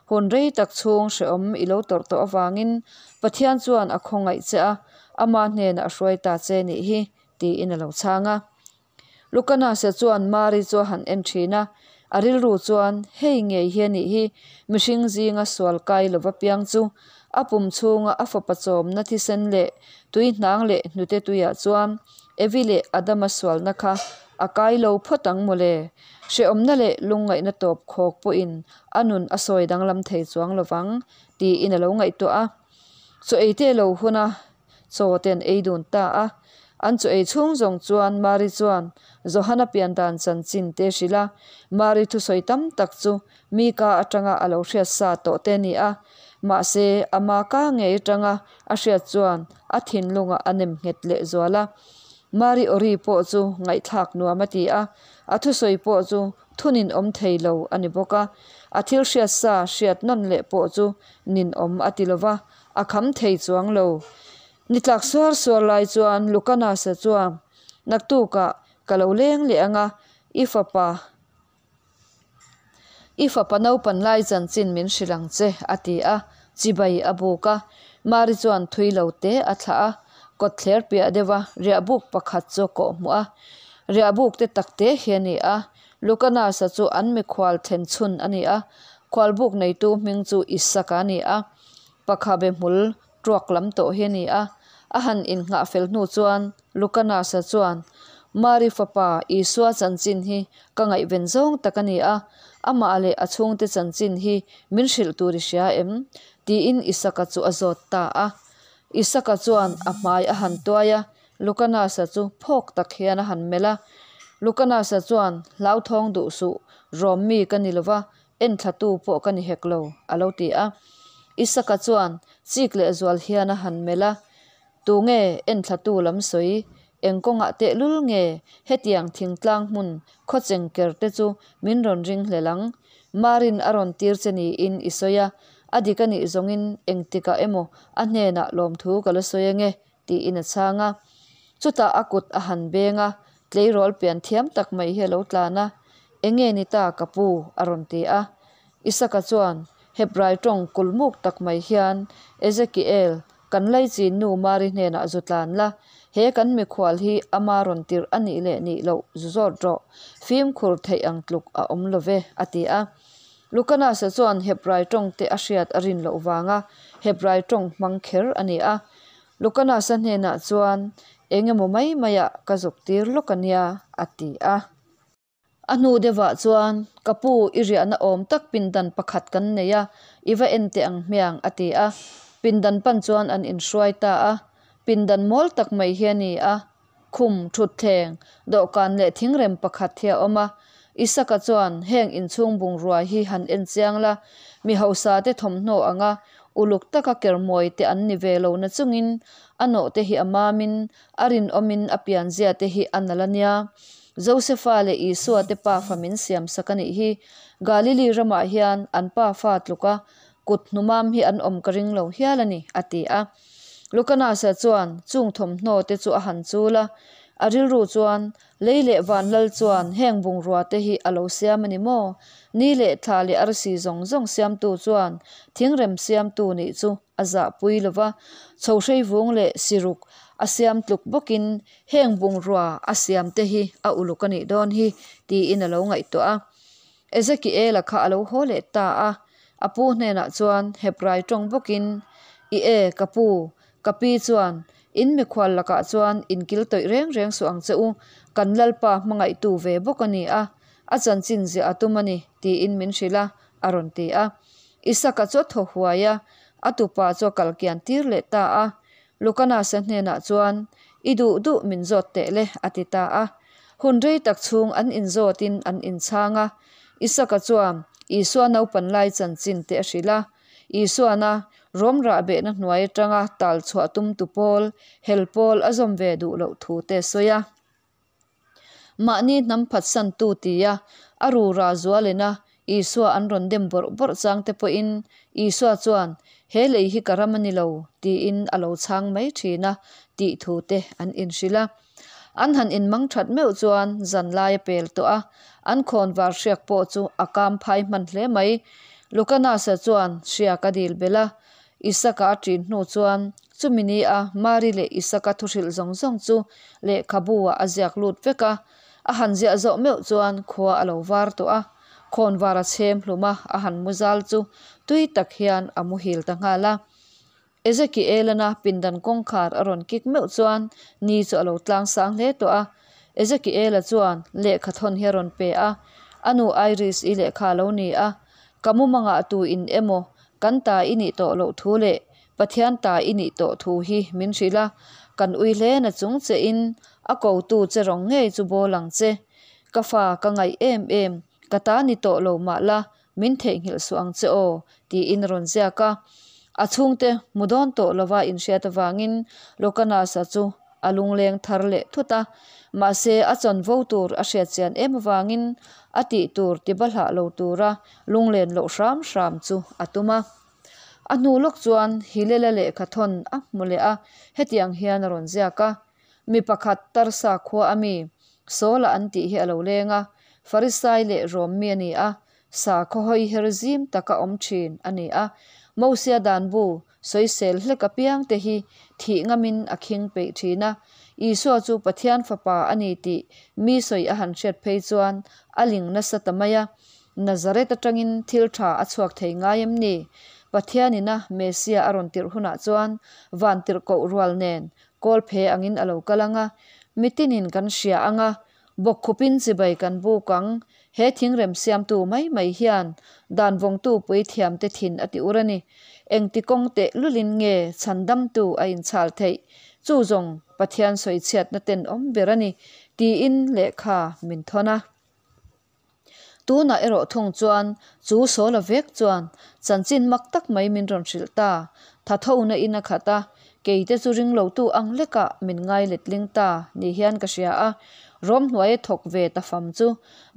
Hun rei tak chhung hrehawm i lo tawrh tawh avangin Pathian chuan a khawngaih che a, ama hnenah a hruai ta che nih hi, tiin a lo chhang a. Lukanasa chuan Mari chu a han en thin a, a rilru chuan, Hei ngei hi a nih hi, mihring zinga sual kai lova piang chu a pum chhunga a fapa chawmna thisen leh tui hnang leh hnute tuiah chuan Evi leh Adama sualna kha a kai lo phawt ang mawle. Hrehawmna leh lungngaihna tawp khawk pawhin a nun a sawi danglam thei chuang lovang tiin a lo ngaihtuah a. Chaw ei te lo hun a, chaw te an ei dun ta a. An chaw ei chhung zawng chuan Mari chuan Johana pian dan chanchin te a hrilh a. Mari thusawi tam tak chu mi ka atanga a lo hriat sa tawh te a ni a. Mahse, ama ka ngei atanga a hriat chuan a thinlungah a nem nghet leh zual a. Mari awri pawh chu ngaihthlak nuam a ti a, a thusawi pawh chu thunin awm thei lo a ni bawk a. A thil hriat sa hriat nawn leh pawh chu ninawm a ti lo va, a kham thei chuang lo. Ni tlak suar suar lai chuan Lucanus-a chuan, Naktukah ka lo leng leh ang a, i fapa I fapa naupan lai chanchin min hrilh ang che, a ti a, chibai a buk a. Mari chuan thui lo te a thlah a, kawtthler piah deuha riahbuk pakhat chu a kawh hmuh a. Riahbuk te tak te hi a ni a, Lucanus-a chu an mikhual thlen chhun a ni a, khualbuk neitu hming chu Isaka a ni a, pakhabe hmul Truak lam tawh hi a ni a, a han innghah fel hnu chuan Lucanus-a chuan, Mari fapa Isua chanchin hi ka ngaihven zawng tak a ni a, amah leh a chhungte chanchin hi min hrilh tur i hria em? tiin Isaka chu a zawt ta a. Isaka chuan a hmai a han tuai a, Lucanus-a chu phawk tak hian a han melh a. Lucanus-a chuan, Hlauthawng duh suh, Rom mi ka ni lova, Enthlatu pawh ka ni hek lo, a lo ti a. Isaka chuan chik leh zual hian a han melh a, Tunge enthlatu lam sawi? Eng kawngah tehlul nge hetiang thingtlang hmun khawcheng ker te chu min rawn ring hlel ang? Marin a rawn tir che niin i sawi a, a dik a nih zawngin engtikah emaw a hnenah lawmthu ka la sawi ange, tiin a chhang a. Chutah a kut a han beng a, tleirawl pian thiam tak mai hi a lo tlan a, Enge ni ta ka pu? a rawn ti a. Isaka chuan Hebrai tawng kulmuk tak mai hian, Ezekiel, kan laichin nu Mari hnenah zu tlan la, he kan mikhual hi ama rawn tirh a nih leh nih loh zu zawt rawh, fimkhur theih ang tluk a awm lo ve, a ti a. Lukanasa chuan Hebrai tawng te a hriat a rin loh vanga Hebrai tawng hmang kher a ni a. Lukanasa hnenah chuan, Eng emaw mai maiah ka zuk tir lawk a nia, a ti a. A hnu deuhah chuan, Ka pu, i riahna awm tak pindan pakhat kan nei a, i va en teh ang hmiang, a ti a. Pindan pan chuan an inhruai ta a. Pindan mawl tak mai hi a ni a. Khum, thutthleng, dawhkan leh thingrem pakhat hi a awm a. Isaka chuan, Heng inchhung bungrua hi han en chiang la, mi hausa te thawmhnaw anga uluk taka kermawi te an ni ve lo na chungin a nawh te hi a mamin a rinawmin a pianzia te hi a nalh a nia. Josefa leh Isua te pafa min siamsak a nih hi. Galili ramah hian an pafa tluka kut hnumam hi an awm ka ring lo hial a ni, a ti a. Lukanasa chuan chung thawmhnaw te chu a han chul a, a rilru chuan, Lei leh van lal chuan heng bungrua te hi a lo siam a ni maw? Ni leh thla leh arsi zawng zawng siamtu chuan thingrem siamtu nih chu a zahpui lo va, chhohrei vung leh siruk a siam tluk bawkin heng bungrua a siam te hi a uluk a nih dawn hi tiin a lo ngaihtuah a. Ezekiela kha a lo haw leh ta a, a pu hnenah chuan Hebrai tawng bawkin, I e, ka pu, ka pi chuan in mikhual lakah chuan inkil tawih reng reng suh ang che u, kan Lalpa hmangaihtu ve bawk a ni a, a chanchin ziah a tum a ni, tiin min hrilh a, a rawn ti a. Isaka chu a thaw huai a, a tupa chu a kal kian tir leh ta a. Lukanasa hnenah chuan, I duh duh min zawt teh le, a ti ta a. Hun rei tak chhung an inzawtin an inchhang a. Isaka chuan Isua naupan lai chanchin te a hrilh a. Isuana Rom rahbehna hnuai atanga tal chhuah tumtu pawl, hel pawl a zawm ve duh loh thu te a sawi a. Mahni hnam phatsantu tia a rura zualina Isua an rawn dem bawrh bawrh chang te pawhin Isua chuan, He lei hi ka ram a ni lo, tiin a lo chhang mai thin a tih thu te an inhrilh a. An han inmang that meuh chuan zan lai a pel tawh a, an khawnvar hriak pawh chu a kam phai hman hle mai. Lukanasa chuan hriak a dil belh a, Isaka a ṭin hnu chuan chumi ni a Mari leh Isaka thuhrilh zawng zawng chu lehkhabu ah a ziak lut vek a. A han ziah zawh meuh chuan khua a lo var tawh a, khawnvar a chhem hlum a, a han mu zal chu tui tak hian a muhil ta nghal a. Ezekielana pindan kawngkhar a rawn kik meuh chuan ni chu a lo tlang sang hle tawh a. Ezekiela chuan lehkha thawn hi a rawn pe a, a nu Iris-i lehkha a lo ni a. Ka mumangah tu in emaw kan ta i nih tawh loh thu leh Pathian ta i nih tawh thu hi min hrilh a, kan ui hle na chung che in a ko tu che rawng ngei chu bawl ang che. Ka fa ka ngaih em em, ka ta ni tawh lo mah la min theihnghilh suh ang che aw, tiin a rawn ziak a. A chhungte hmu dawn tawh lova inhriat avangin Lokanasa chu a lungleng thar leh thut a, mahse a chanvo tur a hriatchian em avangin a tih tur ti bahlah lo tura lunglen loh hram hram chu a tum a. A hnu lawk chuan Hilela lehkha thawn a hmu leh a, hetiang hian a rawn ziak a, Mi pakhat Tarsa khua a mi, Saula an tih hi a lo leng a, Farisai leh Rom mi a ni a, sakhaw hawi her zim taka awm thin a ni a, Mosia dan bu sawisel hlek apiangte hi thih ngamin a khing peih thin a, Isua chu Pathian Fapa a ni tih mi sawi a han hriat phei chuan a ling nasa ta mai a, Nazareth atangin thil tha a chhuak thei ngai em ni? Pathianina Mesia a rawn tirh hunah chuan vantirhkoh rual nen kawl phe angin a lo kal ang a, mitinin kan hria ang a, bawkkhupin chibai kan buk ang. He thingrem siamtu mai mai hian dan vawngtu puithiamte thin a ti ur a ni. Engti kawng teh lulin nge chhandamtu a inchhal theih? Chu zawng Pathian sawichhiatna tenawm ber a ni, tiin lehkha min thawn a. Tunah erawh thung chuan chu Sawla vek chuan chanchin mak tak mai min rawn hrilh ta. Tha thona in a khat a, keite chu ringlotu ang lekah min ngai letling ta ni hian ka hria a. Rom hnuaia thawk ve ta fam chu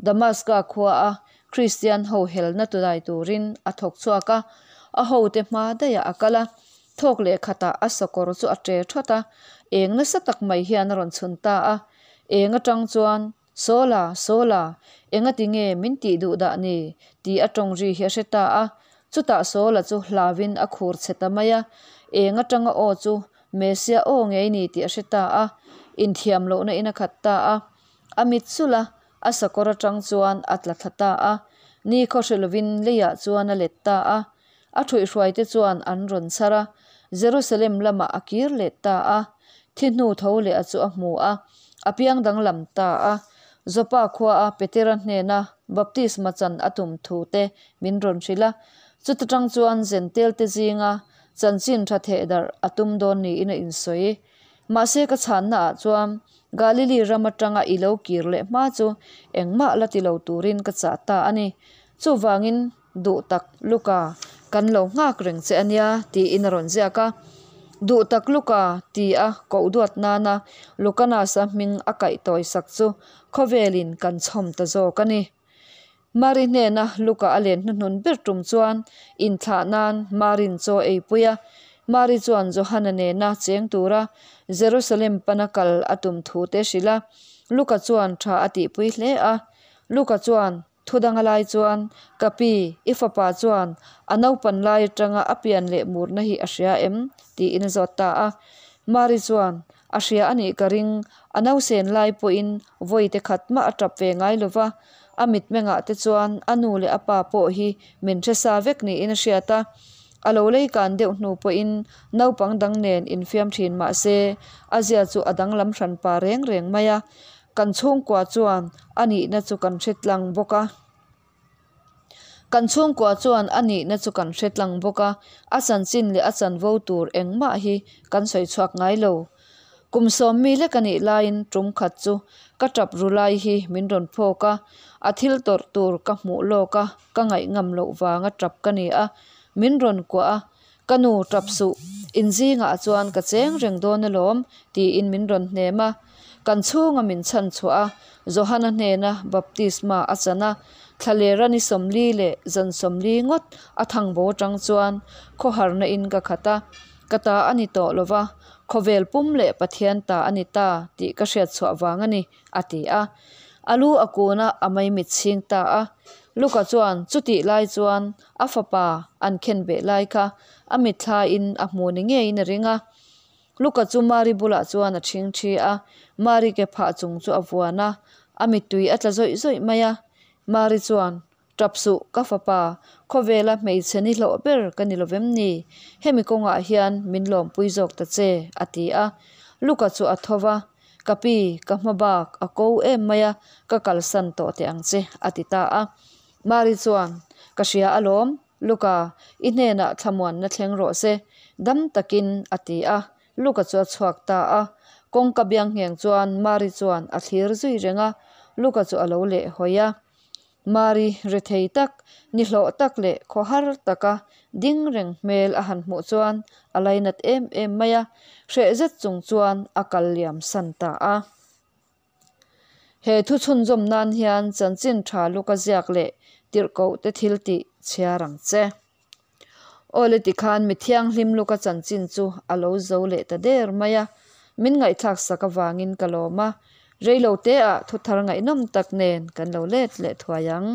Damaska khua a Kristian ho helna tudai turin a thawk chhuak a, a hote hma daihah a kal a, thawk leh khatah a sakawr chu a ṭe ṭhawt a, eng nasa tak mai hian a rawn chhun ta a, eng aṭang chuan Sawla, Sawla, engati nge min tih duh dah ni? tih a tawng ri hi a hre ta a. Chutah Sawla chu hlauin a khur chhe ta mai a. Eng atanga aw chu Mesia aw ngei ni tih a hre ta a. Inthiam lohna in a khat ta a. A mit sulh a, a sakawr atang chuan a tla thla ta a. Ni khaw hre lovin leiah chuan a let ta a. A thuihhruaite chuan an rawn chhar a, Jerusalem lamah a kir leh ta a. Thi hnu tho leh a chu a hmu a, a piang danglam ta a. Joppa khuaa Petera hnena baptisma chan a tum thu te min rawn hrilh a. Chuta tang chuan Zentelte zinga chanchin tha theh darh a tum dawn niin a insawi. Mahse ka chhanna ah chuan Galili ram atanga i lo kir leh hma chu engmah la ti lo turin ka chah ta a ni. Chuvangin Duh tak Luka, kan lo nghak reng che a nia, tiin a rawn ziak a. Duh tak Luka, ti a koh duat nana Lukanasa hming a kaih tawi sak chu khawvelin kan chhawm ta zawk a ni. Mari hnena Luka a len hnuhnun ber tum chuan inthlah nan Marin chaw ei pui a. Mari chuan Johana nena cheng tura Jerusalem pana kal a tum thu te hrilh a. Luka chuan tha a tihpui hle a. Luka chuan Thu danga lai chuan, Ka pi, i fapa chuan a naupan lai atanga a pian leh murna hi a hria em? tiin a zawt ta a. Mari chuan, A hria a nih ka ring, a nausen lai pawhin vawi te khat mah a tap ve ngai lo va, a mitmengah te chuan a nu leh a pa pawh hi min hre sa vek niin a hriat a. A lo lei kan deuh hnu pawhin naupang dang nen infiam thin mah se, a zia chu a danglam hranpa reng reng mai a. Kan chhungkua chuan a nihna chu kan hre tlang bawk a. Kan chhungkua chuan a nihna chu kan hre tlang bawk a, a chanchin leh a chanvo tur engmah hi kan sawi chhuak ngai lo. Kum sawmmi lek a nih laiin tum khat chu ka tap ru lai hi min rawn phawk a, a thil tawrh tur ka hmuh lawk a, ka ngaih ngam loh vanga tap ka ni a, min rawn kuah a, Ka nu tap suh, in zingah chuan ka cheng reng dawn alawm, tiin min rawn hnem a. Kan chhunga min chhan chhuah a, Johana hnena baptisma a chan a, thlalera ni 40 leh zan 40 ngawt a thangbo atang chuan khawharna in ka khat a, ka ta a ni tawh lova, khawvel pum leh Pathian ta a ni ta tih ka hriat chhuah vang a ni, a ti a. A lu a kun a, a maimit chhing ta a. Luka chuan chutih lai chuan A fapa an khen beh lai kha a mitthlain a hmu ni ngeiin a ring a. Luka chu Mari bulah chuan a chhing thi a, Mari ke phah chung chu a vuan a, a mittui a tla zawih zawih mai a. Mari chuan, Tap suh, ka fapa, khawvela hmeichhe nihlawh ber ka ni lovem ni? Hemi kawngah hian min lawmpui zawk ta che, a ti a. Luka chu a tho va, Ka pi, ka hma bak a ko em mai a, ka kalsan tawh teh ang che, a ti ta a. Mari chuan, Ka hria alawm, Luka, i hnenah thlamuanna thleng rawh se, dam takin, a ti a. Luka chu a chhuak ta a. Kawngka biang ngheng chuan Mari chuan a thlir zui reng a, Luka chu a lo lehhawi a. Mari rethei tak, nihlawh tak leh khawhar taka ding reng hmel a han hmuh chuan a lainat em em mai a, hreh zet chung chuan a kal liam san ta a. He thu chhunzawm nan hian chanchin tha Luka ziak leh tirhkoh te thil tih chhiar ang che. Awle tikhan mi thianghlim Luka chanchin chu a lo zo leh ta der mai a, min ngaihthlak sak avangin ka lawm a, reilo te ah thuthar ngaihnawm tak nen kan lo let leh thuai ang.